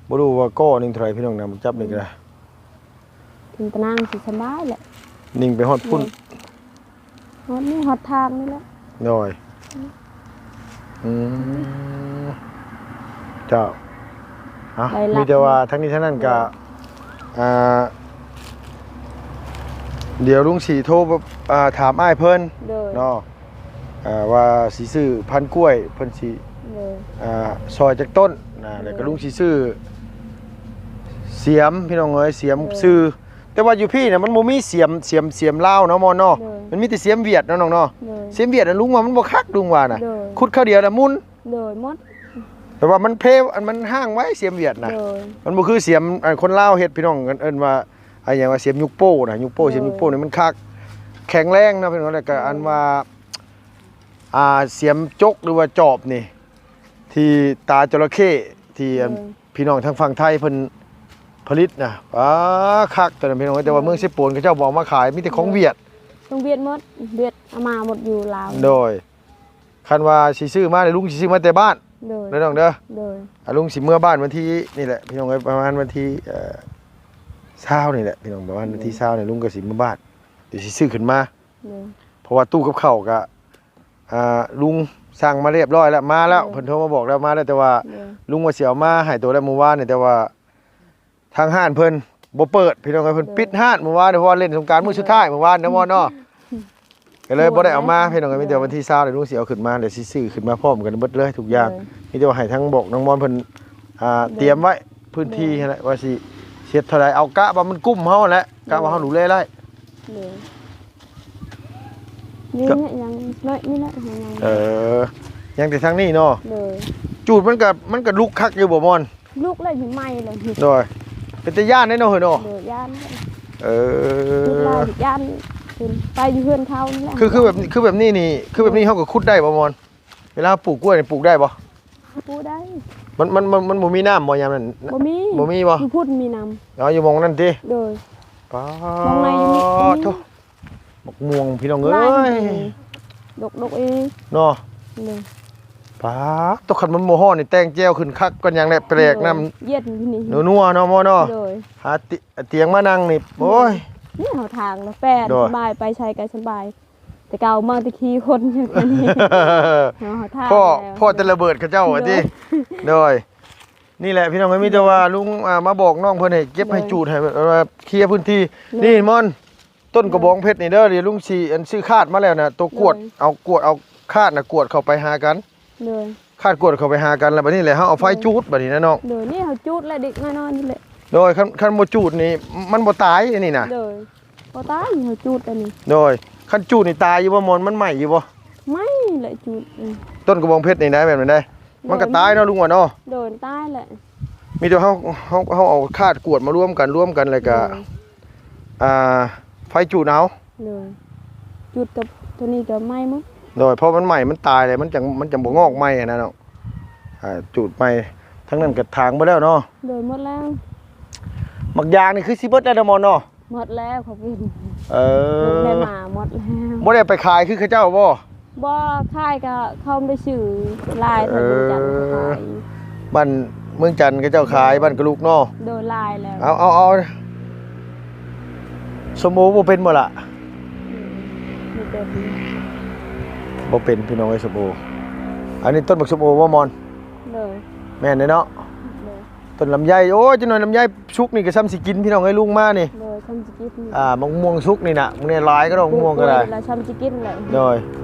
ບໍ່ຮູ້ວ່າກໍໜຶ່ງເທົ່າໃດພີ່ນ້ອງ ນ້ຳໝາກຈັບນີ້ກໍໄດ້. ອືມ ເປັນຕາໜ່າງຊິສະບາຍແຫຼະ ຍິງໄປຮອດພຸ້ນ. ໂດຍ. ຮອດນີ້ ຮອດທາງນີ້ແຫຼະ. ໂດຍ. ອືມ ເຈົ້າ. ເອົາ ມີແຕ່ວ່າທັງນີ້ທັງນັ້ນກະ ໂດຍ ອ່າ ດຽວລຸງຊິໂທ ອ່າ ຖາມອ້າຍເພິ່ນ ໂດຍ ເນາະ ອ່າ ວ່າຊິຊື້ພັນກ້ວຍ ເພິ່ນຊິ ໂດຍ ອ່າ ຊ່ອຍຈັກຕົ້ນນະ. ໂດຍ. ແລ້ວກໍລຸງຊິຊື້ສຽມ ພີ່ນ້ອງເອີຍ ສຽມ ໂດຍ ຊື້ ແຕ່ວ່າຢູ່ພີ້ນະ ມັນບໍ່ມີສຽມ ສຽມ ສຽມລາວເນາະ ມອນເນາະ. ໂດຍ. ມັນມີແຕ່ສຽມຫວຽດເນາະ ນ້ອງເນາະ. ໂດຍ. ສຽມຫວຽດນະ ລຸງວ່າມັນບໍ່ຄັກ ລຸງວ່ານະ. ໂດຍ. ຂຸດຄາວດຽວລະໝຸ່ນ. ໂດຍ ໝົດ. ແຕ່ວ່າມັນເພ ອັນມັນຮ່າງໄວ ສຽມຫວຽດນະ. ໂດຍ. ມັນບໍ່ຄືສຽມ ອັນຄົນລາວເຮັດ ພີ່ນ້ອງ ເອີ້ນ ເອີ້ນວ່າ ອັນຫຍັງວ່າ ສຽມຍຸກໂປ້ນະ ຍຸກໂປ້. ໂດຍ. ສຽມຍຸກໂປ້ນີ້ມັນຄັກ ແຂງແຮງເນາະ ພີ່ນ້ອງ. ແລ້ວກໍ ໂດຍ ອັນວ່າ ອ່າ ສຽມຈົກ ຫຼືວ່າຈອບນີ້ ທີ່ຕາຈໍລະເຂ້ ທີ່ ໂດຍ ພີ່ນ້ອງທາງຝັ່ງໄທເພິ່ນຜະລິດນະ ປາ ຄັກຕົວນັ້ນ ພີ່ນ້ອງເອີຍ. ແຕ່ວ່າ ໂດຍ ເມືອງເຊໂປນເຂົາເຈົ້າບໍ່ເອົາມາຂາຍ ມີແຕ່ຂອງຫວຽດ. ໂດຍ. ຂອງຫວຽດໝົດ ຫວຽດເອົາມາໝົດຢູ່ລາວ. ໂດຍ. ຄັນວ່າຊິຊື້ມານີ້ ລຸງຊິຊື້ມາແຕ່ບ້ານ. ໂດຍ. ເດີນ້ອງເດີ. ໂດຍ. ອາ ລຸງຊິເມືອບ້ານວັນທີນີ້ແຫຼະ ພີ່ນ້ອງເອີຍ ປະມານວັນທີ ເອີ ຊາວນີ້ແຫຼະ ພີ່ນ້ອງ. ປະມານວັນທີ ໂດຍ ຊາວນີ້ ລຸງກໍຊິເມືອບ້ານ ດຽວຊິຊື້ຂຶ້ນມາ. ໂດຍ. ເພາະວ່າຕູ້ກັບເຂົ້າກະ ອ່າ ລຸງສັ່ງມາຮຽບຮ້ອຍແລ້ວ ມາແລ້ວ. ໂດຍ. ເພິ່ນໂທມາບອກແລ້ວ ມາແລ້ວ ແຕ່ວ່າ ໂດຍ ລຸງວ່າຊິເອົາມາໃຫ້ໂຕແລ້ວມື້ວານນີ້ ແຕ່ວ່າທາງຮ້ານເພິ່ນບໍ່ເປີດ ພີ່ນ້ອງເອີຍ. ເພິ່ນ ໂດຍ ປິດຮ້ານມື້ວານນີ້ ເພາະວ່າຫຼິ້ນສົງການມື້ສຸດທ້າຍ ໂດຍ ມື້ວານນະ ໂດຍ ມອນເນາະ. ກໍເລີຍບໍ່ໄດ້ເອົາມາ ໂດຍ ພີ່ນ້ອງເອີຍ. ມີແຕ່ວັນທີຊາວນີ້ ລຸງຊິເອົາຂຶ້ນມາ ແລ້ວຊິຊື້ຂຶ້ນມາພ້ອມກັນເບິດເລີຍທຸກຢ່າງ. ໂດຍ. ມີແຕ່ວ່າໃຫ້ທາງບອກນາງມອນເພິ່ນ ອ່າ ໂດຍ ຕຽມໄວ້ພື້ນທີ່ ໂດຍ ຫັ້ນແຫຼະ ວ່າຊິເຮັດເທົ່າໃດ ເອົາກະວ່າມັນກຸ້ມເຮົາຫັ້ນແຫຼະ ໂດຍ ກະວ່າເຮົາດູແລໄດ້. ໂດຍ. ນີ້ ກະ ຍັງນ້ອຍນີ້ແຫຼະ ຍັງ ເອີ ຍັງແຕ່ທາງນີ້ເນາະ. ໂດຍ. ຈູດມັນກະ ມັນກະລຸກຄັກຢູ່ບໍ່ ມອນ? ລຸກແລ້ວ ໃໝ່ແລ້ວ. ໂດຍ. ເປັນຕາຢ້ານເດ້ເນາະ ເຮີ້ຍເນາະ. ໂດຍ ຢ້ານ. ເອີ ລຸກແລ້ວຢ້ານ ຂຶ້ນໄປຢູ່ເຮືອນເຂົານີ້ແຫຼະ. ຄື ຄືແບບ ຄືແບບນີ້ນີ້ ຄືແບບນີ້ ໂດຍ ເຮົາກໍຂຸດໄດ້ບໍ່ ມອນ? ເວລາເຮົາປູກກ້ວຍນີ້ ປູກໄດ້ບໍ່? ປູກໄດ້. ມັນ ມັນ ມັນ ມັນບໍ່ມີນ້ຳບໍ່ ຍາມນັ້ນ? ບໍ່ມີ. ບໍ່ມີບໍ່? ຢູ່ພຸ້ນມີນ້ຳ. ອໍ ຢູ່ໝ່ອງນັ້ນຕິ? ໂດຍ. ປາ ໝ່ອງໃນຢູ່ນີ້ ໂທ້ ໝາກມ່ວງ ພີ່ນ້ອງເອີຍ ຫຼາຍ ດົກໆ ເອງເນາະ. ໂດຍ. ປາ ຕົກ ຄັນມັນບໍ່ຮ້ອນນີ້ ແຕ່ງແຈ່ວຂຶ້ນຄັກກ່ອນຫຍັງແຫຼະ ແປກນ້ຳ ໂດຍ ເຢັນຢູ່ນີ້ ນົວໆ ເນາະ ໝໍເນາະ. ໂດຍ. ຫາ ຕ- ຕຽງມານັ່ງນີ້ ໂດຍ ໂອ້ຍ ນີ້ເຮົາທາງລະແປນ ໂດຍ ສະບາຍ ໄປໃສກໍສະບາຍ. ແຕ່ເກົ່າມາແຕ່ຂີ່ຄົນຢູ່ນີ້ ເຮົາ ເຮົາທາງ ພໍ້ ພໍ້ແຕ່ລະເບີດເຂົາເຈົ້າວ່າຕິ. ໂດຍ. ໂດຍ. ນີ້ແຫຼະ ພີ່ນ້ອງເອີຍ ມີແຕ່ວ່າ ໂດຍ ລຸງ ອ່າ ມາບອກນ້ອງເພິ່ນໃຫ້ເກັບ ໂດຍ ໃຫ້ຈູດ ໃຫ້ ເອີ ເອີ ເຄຍພື້ນທີ່. ໂດຍ. ນີ້ ມອນ ຕົ້ນກະບອງເພັດນີ້ເດີ ໂດຍ ດຽວລຸງຊິ ອັນ ຊື້ຄາດມາແລ້ວນະ ໂຕກວດ ໂດຍ ເອົາກວດ ເອົາຄາດນະ ກວດເຂົ້າໄປຫາກັນ. ໂດຍ. ຄາດກວດເຂົ້າໄປຫາກັນ ແລ້ວບັດນີ້ແຫຼະ ເຮົາເອົາໄຟ ໂດຍ ຈູດບັດນີ້ນະນ້ອງ. ໂດຍ. ນີ້ເຮົາຈູດແລ້ວ ເດັກນ້ອຍໆນີ້ແຫຼະ. ໂດຍ. ຄັນ ຄັນບໍ່ຈູດນີ້ ມັນບໍ່ຕາຍອັນນີ້ນະ. ໂດຍ. ບໍ່ຕາຍ ເຮົາຈູດອັນນີ້. ໂດຍ. ຄັນຈູດນີ້ຕາຍຢູ່ບໍ່ ມອນ? ມັນໄໝ້ຢູ່ບໍ່? ໄໝ້ແຫຼະ ຈູດ. ອືມ ຕົ້ນກະບອງເພັດນີ້ນະ ແບບນັ້ນໃດ ໂດຍ ມັນກໍຕາຍເນາະ ລຸງວ່າເນາະ. ໂດຍ. ຕາຍແຫຼະ. ມີແຕ່ເຮົາ ເຮົາ ເຮົາເອົາຄາດກວດມາລວມກັນ ລວມກັນ ແລ້ວກໍ ໂດຍ ອ່າ ໄຟຈູດເອົາ. ໂດຍ. ຈູດກັບໂຕນີ້ກໍໄໝ້ໝົດ. ໂດຍ. ເພາະມັນໄໝ້ ມັນຕາຍແລ້ວ ມັນຈັ່ງ ມັນຈັ່ງບໍ່ງອກໃໝ່ຫັ້ນນະເນາະ. ອ່າ ຈູດໃໝ່. ທາງນັ້ນກໍຖາງເບິດແລ້ວເນາະ. ໂດຍ. ໝົດແລ້ວ. ໝາກຢາງນີ້ຄືຊິເບິດແລ້ວເນາະ ມອນເນາະ. ໝົດແລ້ວ ເຂົາກິນ. ເອີ ໝົດແລ້ວ ໝາໝົດແລ້ວ. ບໍ່ໄດ້ໄປຂາຍຄືເຂົາເຈົ້າບໍ່? ບໍ່ ຂາຍກໍເຂົາໄດ້ຊື້ຫຼາຍ. ເອີ ທາງເມືອງຈັນກໍຂາຍ. ບ້ານເມືອງຈັນເຂົາເຈົ້າຂາຍ. ໂດຍ. ບ້ານກະລຸກເນາະ. ໂດຍ. ຫຼາຍແລ້ວ. ເອົາ ເອົາ ເອົາ ສົ້ມໂອບໍ່ເປັນບໍ່ລະ? ບໍ່ເປັນ ບໍ່ເປັນພີ່ນ້ອງເອີຍ ສົ້ມໂອ. ອັນນີ້ຕົ້ນບັກສົ້ມໂອບໍ່ມອນ? ໂດຍ ແມ່ນເດ້ເນາະ. ໂດຍ ຕົ້ນລຳໄຍ. ໂອ້ຍ ຈັກໜ້ອຍລຳໄຍສຸກນີ້ກໍຊ່ຳຊິກິນພີ່ນ້ອງເອີຍ ລຸງມານີ້. ໂດຍ ຊ່ຳຊິກິນ. ອ່າ ມະມ່ວງສຸກນີ້ນະ ມື້ນີ້ຫຼາຍກໍດອກ ມະມ່ວງກໍໄດ້ ກລ້ວຍລະຊ່ຳຊິກິນແຫຼະ. ໂດຍ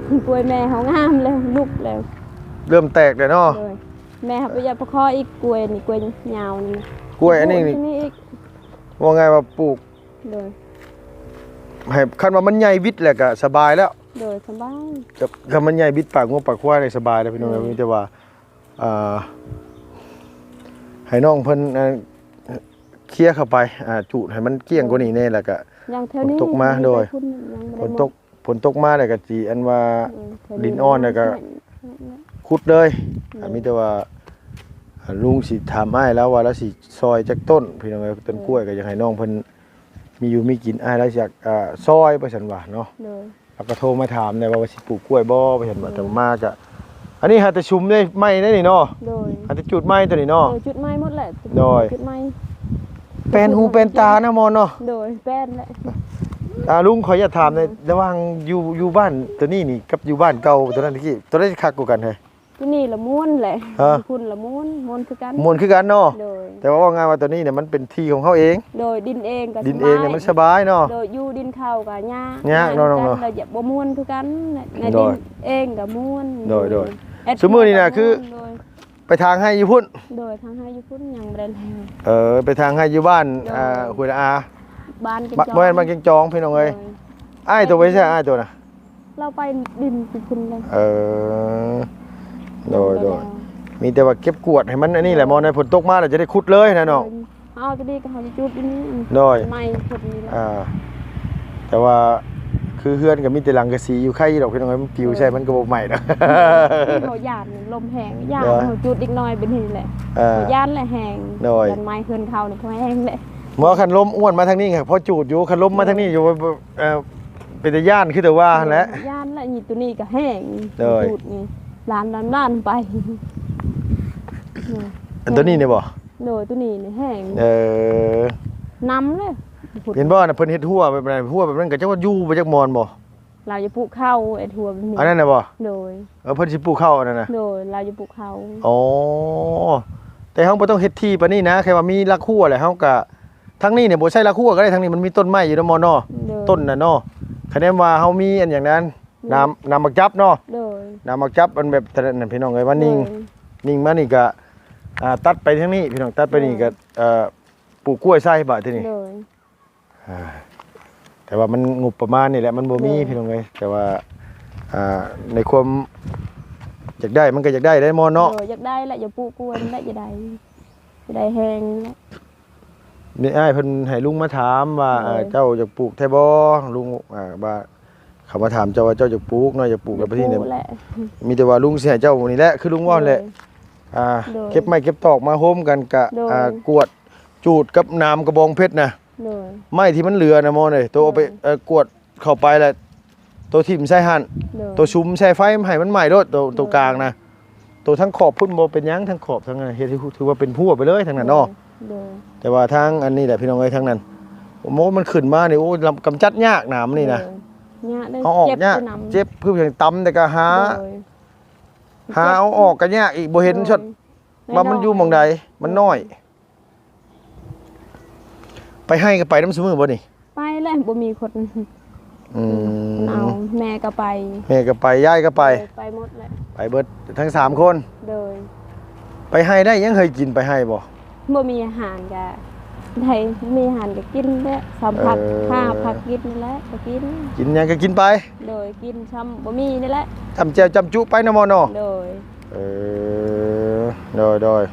ກລ້ວຍແມ່ເຮົາງາມແລ້ວ ລຸກແລ້ວ ເລີ່ມແຕກແລ້ວເນາະ. ໂດຍ ແມ່ເຮົາໄປຢາກໄປຂໍອີກ ກ້ວຍນີ້ ກ້ວຍຍາວນີ້ ກ້ວຍອັນນີ້ນີ້ ນີ້ອີກ ວ່າງ່າຍວ່າປູກ ໂດຍ ໃຫ້ ຄັນວ່າມັນໃຫຍ່ວິດແລ້ວກໍສະບາຍແລ້ວ. ໂດຍ ສະບາຍ ຄັນມັນໃຫຍ່ວິດປາກງົວປາກຄວາຍນີ້ສະບາຍແລ້ວພີ່ນ້ອງ. ໂດຍ ມີແຕ່ວ່າ ອ່າ ໃຫ້ນ້ອງເພິ່ນ ອ່າ ເຄຍເຂົ້າໄປ ອ່າ ຈູດໃຫ້ມັນກ້ຽງກວ່ານີ້ແດ່ ແລ້ວກໍ ຢ່າງແຖວນີ້ ຝົນຕົກມາ ໂດຍ ຝົນຕົກ ຝົນຕົກມາແລ້ວກໍຊິ ອັນວ່າ ເອີ ດິນອ່ອນແລ້ວກໍ ແມ່ນ ຂຸດເລີຍ. ໂດຍ ອ່າ ມີແຕ່ວ່າ ອ່າ ລຸງຊິຖາມອ້າຍລາວວ່າລາວຊິຊ່ອຍຈັກຕົ້ນ ພີ່ນ້ອງເອີຍ. ຕົ້ນ ໂດຍ ກ້ວຍກໍຢາກໃຫ້ນ້ອງເພິ່ນມີຢູ່ມີກິນ ອ້າຍລາວຊິຢາກ ອ່າ ຊ່ອຍ ວ່າຊັ້ນວ່າເນາະ. ໂດຍ ລາວກໍໂທມາຖາມແດ່ວ່າ ວ່າຊິປູກກ້ວຍບໍ່ ວ່າຊັ້ນວ່າ. ໂດຍ ແຕ່ວ່າມາກະ ອັນນີ້ຫາແຕ່ຊຸມໄດ້ໄມ້ໄດ້ນີ້ເນາະ. ໂດຍ ຫາແຕ່ຈູດໄມ້ຕົວນີ້ເນາະ. ໂດຍ ຈູດໄມ້ໝົດແຫຼະ. ໂດຍ ຈູດໄມ້ ແປນຫູແປນຕານະມອນເນາະ. ໂດຍ ແປນແຫຼະ. ອ່າ ລຸງ ຂໍຢາກຖາມແດ່ ໂດຍ ລະຫວ່າງຢູ່ ຢູ່ບ້ານຕົວນີ້ນີ້ ກັບຢູ່ບ້ານເກົ່າຕົວນັ້ນຕະກີ້ ຕົວໃດຄັກກວ່າກັນເຮີ້ຍ? ຕົວນີ້ລະມ່ວນແຫຼະ. ຮະ? ພຸ້ນລະມ່ວນ ມ່ວນຄືກັນ. ມ່ວນຄືກັນເນາະ. ໂດຍ ແຕ່ວ່າເວົ້າງ່າຍວ່າຕົວນີ້ນີ້ມັນເປັນທີ່ຂອງເຮົາເອງ. ໂດຍ ດິນເອງກໍ ດິນເອງນີ້ມັນສະບາຍເນາະ. ໂດຍ ຢູ່ດິນເຂົາກໍຍາກ ຍາກເນາະນ້ອງເນາະ. ແລ້ວບໍ່ມ່ວນຄືກັນ ໃນ ໃນ ໂດຍ ດິນເອງກໍມ່ວນ. ໂດຍ ໂດຍ ແອັດ ຊຸມື້ນີ້ນະ ຄື ໂດຍ ໄປທາງໄຮ່ຢູ່ພຸ້ນ. ໂດຍ ທາງໄຮ່ຢູ່ພຸ້ນຍັງບໍ່ໄດ້ແລ້ວ. ເອີ ໄປທາງໄຮ່ຢູ່ບ້ານ ໂດຍ ອ່າ ຫ້ວຍລະອາ ບ້ານ ບໍ່ແມ່ນ ບ້ານແກ້ງຈອງ ພີ່ນ້ອງເອີຍ. ໂດຍ ອ້າຍໂຕໄປໃສ? ອ້າຍໂຕນະ ລາວໄປດິນຢູ່ພຸ້ນແລ້ວ. ເອີ ໂດຍ ໂດຍ ໂດຍ ມີແຕ່ວ່າເກັບກວາດໃຫ້ມັນອັນນີ້ແຫຼະ. ໂດຍ ໝໍໃນຝົນຕົກມາແລ້ວຈະໄດ້ຂຸດເລີຍນະນ້ອງ. ໂດຍ ເຮົາເອົາຕົວນີ້ກໍເຮົາຈະຈູດຢູ່ນີ້. ໂດຍ ໄມ້ຄົນນີ້ແຫຼະ. ອ່າ ແຕ່ວ່າຄືເຮືອນກໍມີແຕ່ສັງກະສີຢູ່ ໄຄຢູ່ດອກພີ່ນ້ອງເອີຍ ມັນປິວໃສ່ ໂດຍ ມັນກໍບໍ່ໄໝ້ດອກ. ເຮົາຢ້ານລົມແຮງ ຢ້ານ. ໂດຍ ເຮົາຈູດອີກໜ້ອຍເປັນນີ້ແຫຼະ. ອ່າ ເຮົາຢ້ານແຫຼະແຮງ. ໂດຍ ຢ້ານໄໝ້ເຮືອນເຂົານີ້ແຮງແຫຼະ. ໝໍ ຄັນລົມອ້ວນມາທາງນີ້ກໍພໍຈູດຢູ່ ຄັນລົມມາທາງນີ້ຢູ່ ໂດຍ ເອີ ເປັນຕາຢ້ານຄືແຕ່ວ່າຫັ້ນແຫຼະ. ໂດຍ ຢ້ານແຫຼະ ນີ້ຕົວນີ້ກໍແຮງ. ໂດຍ ຈູດນີ້ລ້ານໆໆໄປ. ໂດຍ ອັນຕົວນີ້ນີ້ບໍ່? ໂດຍ ຕົວນີ້ນີ້ແຮງ. ເອີ ນຳເລີຍ. ເຫັນບໍ່ນະ ເພິ່ນເຮັດຮົ້ວແບບນັ້ນ ຮົ້ວແບບນັ້ນກໍຈັກວ່າຢູ່ບໍ່ຈັກໝໍນບໍ່? ລາວຈະປູກເຂົ້າ ເຮັດຮົ້ວແບບນີ້. ອັນນັ້ນນະບໍ່? ໂດຍ ເອີ ເພິ່ນຊິປູກເຂົ້າອັນນັ້ນນະ. ໂດຍ ລາວຈະປູກເຂົ້າ. ອໍ ແຕ່ເຮົາບໍ່ຕ້ອງເຮັດທີ່ປານນີ້ນະ ແຄ່ວ່າມີຫຼັກຮົ້ວແຫຼະ ເຮົາກະ ທາງນີ້ນີ້ບໍ່ໃຊ້ຫຼັກຮົ້ວກໍໄດ້ ທາງນີ້ມັນມີຕົ້ນໄມ້ຢູ່ນຳໝໍເນາະ. ໂດຍ ຕົ້ນນະເນາະ ຄະແນນວ່າເຮົາມີອັນຫຍັງນັ້ນ ໂດຍ ນ້ຳ ນ້ຳໝາກຈັບເນາະ. ໂດຍ ນ້ຳໝາກຈັບ ອັນແບບນັ້ນ ພີ່ນ້ອງເອີຍ ມານິ່ງ ໂດຍ ນິ່ງມານີ້ກະ ອ່າ ຕັດໄປທາງນີ້ ພີ່ນ້ອງ ຕັດໄປນີ້ກະ ໂດຍ ເອີ ປູກກ້ວຍໃສ່ບາດທີນີ້. ໂດຍ ອ່າ ແຕ່ວ່າມັນງົບປະມານນີ້ແຫຼະ ມັນບໍ່ມີ ໂດຍ ພີ່ນ້ອງເອີຍ ແຕ່ວ່າ ອ່າ ໃນຄວາມຢາກໄດ້ ມັນກໍຢາກໄດ້ໄດ໋ໝໍເນາະ. ໂດຍ ຢາກໄດ້ແຫຼະ ຢາກປູກກ້ວຍແຫຼະ ຢາກໄດ້ ຢາກໄດ້ແຮງແຫຼະ. ນີ້ອ້າຍເພິ່ນໃຫ້ລຸງມາຖາມວ່າ ໂດຍ ເຈົ້າຢາກປູກແທ້ບໍ່? ລຸງ ອ່າ ວ່າເຂົາມາຖາມເຈົ້າວ່າເຈົ້າຢາກປູກເນາະ ຢາກປູກແລ້ວ ຢາກປູກ ບັດນີ້ ແຫຼະ ມີແຕ່ວ່າລຸງຊິໃຫ້ເຈົ້ານີ້ແຫຼະ ຄືລຸງເວົ້າແຫຼະ. ໂດຍ ອ່າ ໂດຍ ເກັບໄມ້ເກັບຕອກມາໂຮມກັນກະ ໂດຍ ອ່າ ກວດຈູດກັບໜາມກະບອງເພັດນະ. ໂດຍ ໄມ້ທີ່ມັນເຫຼືອນະໝໍເອີຍ ໂຕເອົາໄປ ໂດຍ ເອີ ກວດເຂົ້າໄປແລ້ວ ໂຕຖິ້ມໃສ່ຫັ້ນ. ໂດຍ ໂຕສຸມໃສ່ໄຟໃຫ້ມັນໄໝ້ໂລດ ໂຕ ໂດຍ ໂຕກາງນະ. ໂຕທາງຂອບພຸ້ນບໍ່ເປັນຫຍັງ ທາງຂອບທາງນັ້ນເຮັດໃຫ້ ຖືວ່າເປັນຮົ້ວໄປເລີຍທາງນັ້ນເນາະ. ໂດຍ ໂດຍ ແຕ່ວ່າທາງອັນນີ້ແຫຼະ ພີ່ນ້ອງເອີຍ ທາງນັ້ນ ໂອ້ ມັນຂຶ້ນມານີ້ ໂອ້ ກຳຈັດຍາກໜາມນີ້ນະ. ໂດຍ ຍາກເລີຍ ເອົາອອກຍາກ ເຈັບ ເຈັບ ຄືຫຍັງຕຳ ແຕ່ກໍຫາ ໂດຍ ຫາເອົາອອກກໍຍາກອີກ ບໍ່ເຫັນ ໂດຍ ຊອດວ່າມັນຢູ່ໝ່ອງໃດ ມັນນ້ອຍ. ໄປໄຮ່ກໍໄປນຳຊຸມື້ບໍ່ນີ້? ໄປແຫຼະ ບໍ່ມີຄົນ. ອືມ ເອົາ ແມ່ກໍໄປ ແມ່ກໍໄປ ຍາຍກໍໄປ. ໂດຍ ໄປໝົດແຫຼະ ໄປເບິດທັງສາມຄົນ. ໂດຍ ໄປໄຮ່ໄດ້ຫຍັງເຄີຍກິນ ໄປໄຮ່ບໍ່? ບໍ່ມີອາຫານກໍໄດ້ ມີອາຫານກໍກິນແຫຼະ ສາມຜັກ ເອີ ຫ້າຜັກກິນນີ້ແຫຼະ ກໍກິນ ກິນຫຍັງກໍກິນໄປ. ໂດຍ ກິນຊ່ຳບໍ່ມີນີ້ແຫຼະ ຈ້ຳແຈ່ວຈ້ຳຈຸໄປເນາະໝໍເນາະ. ໂດຍ ເອີ ໂດຍ ໂດຍ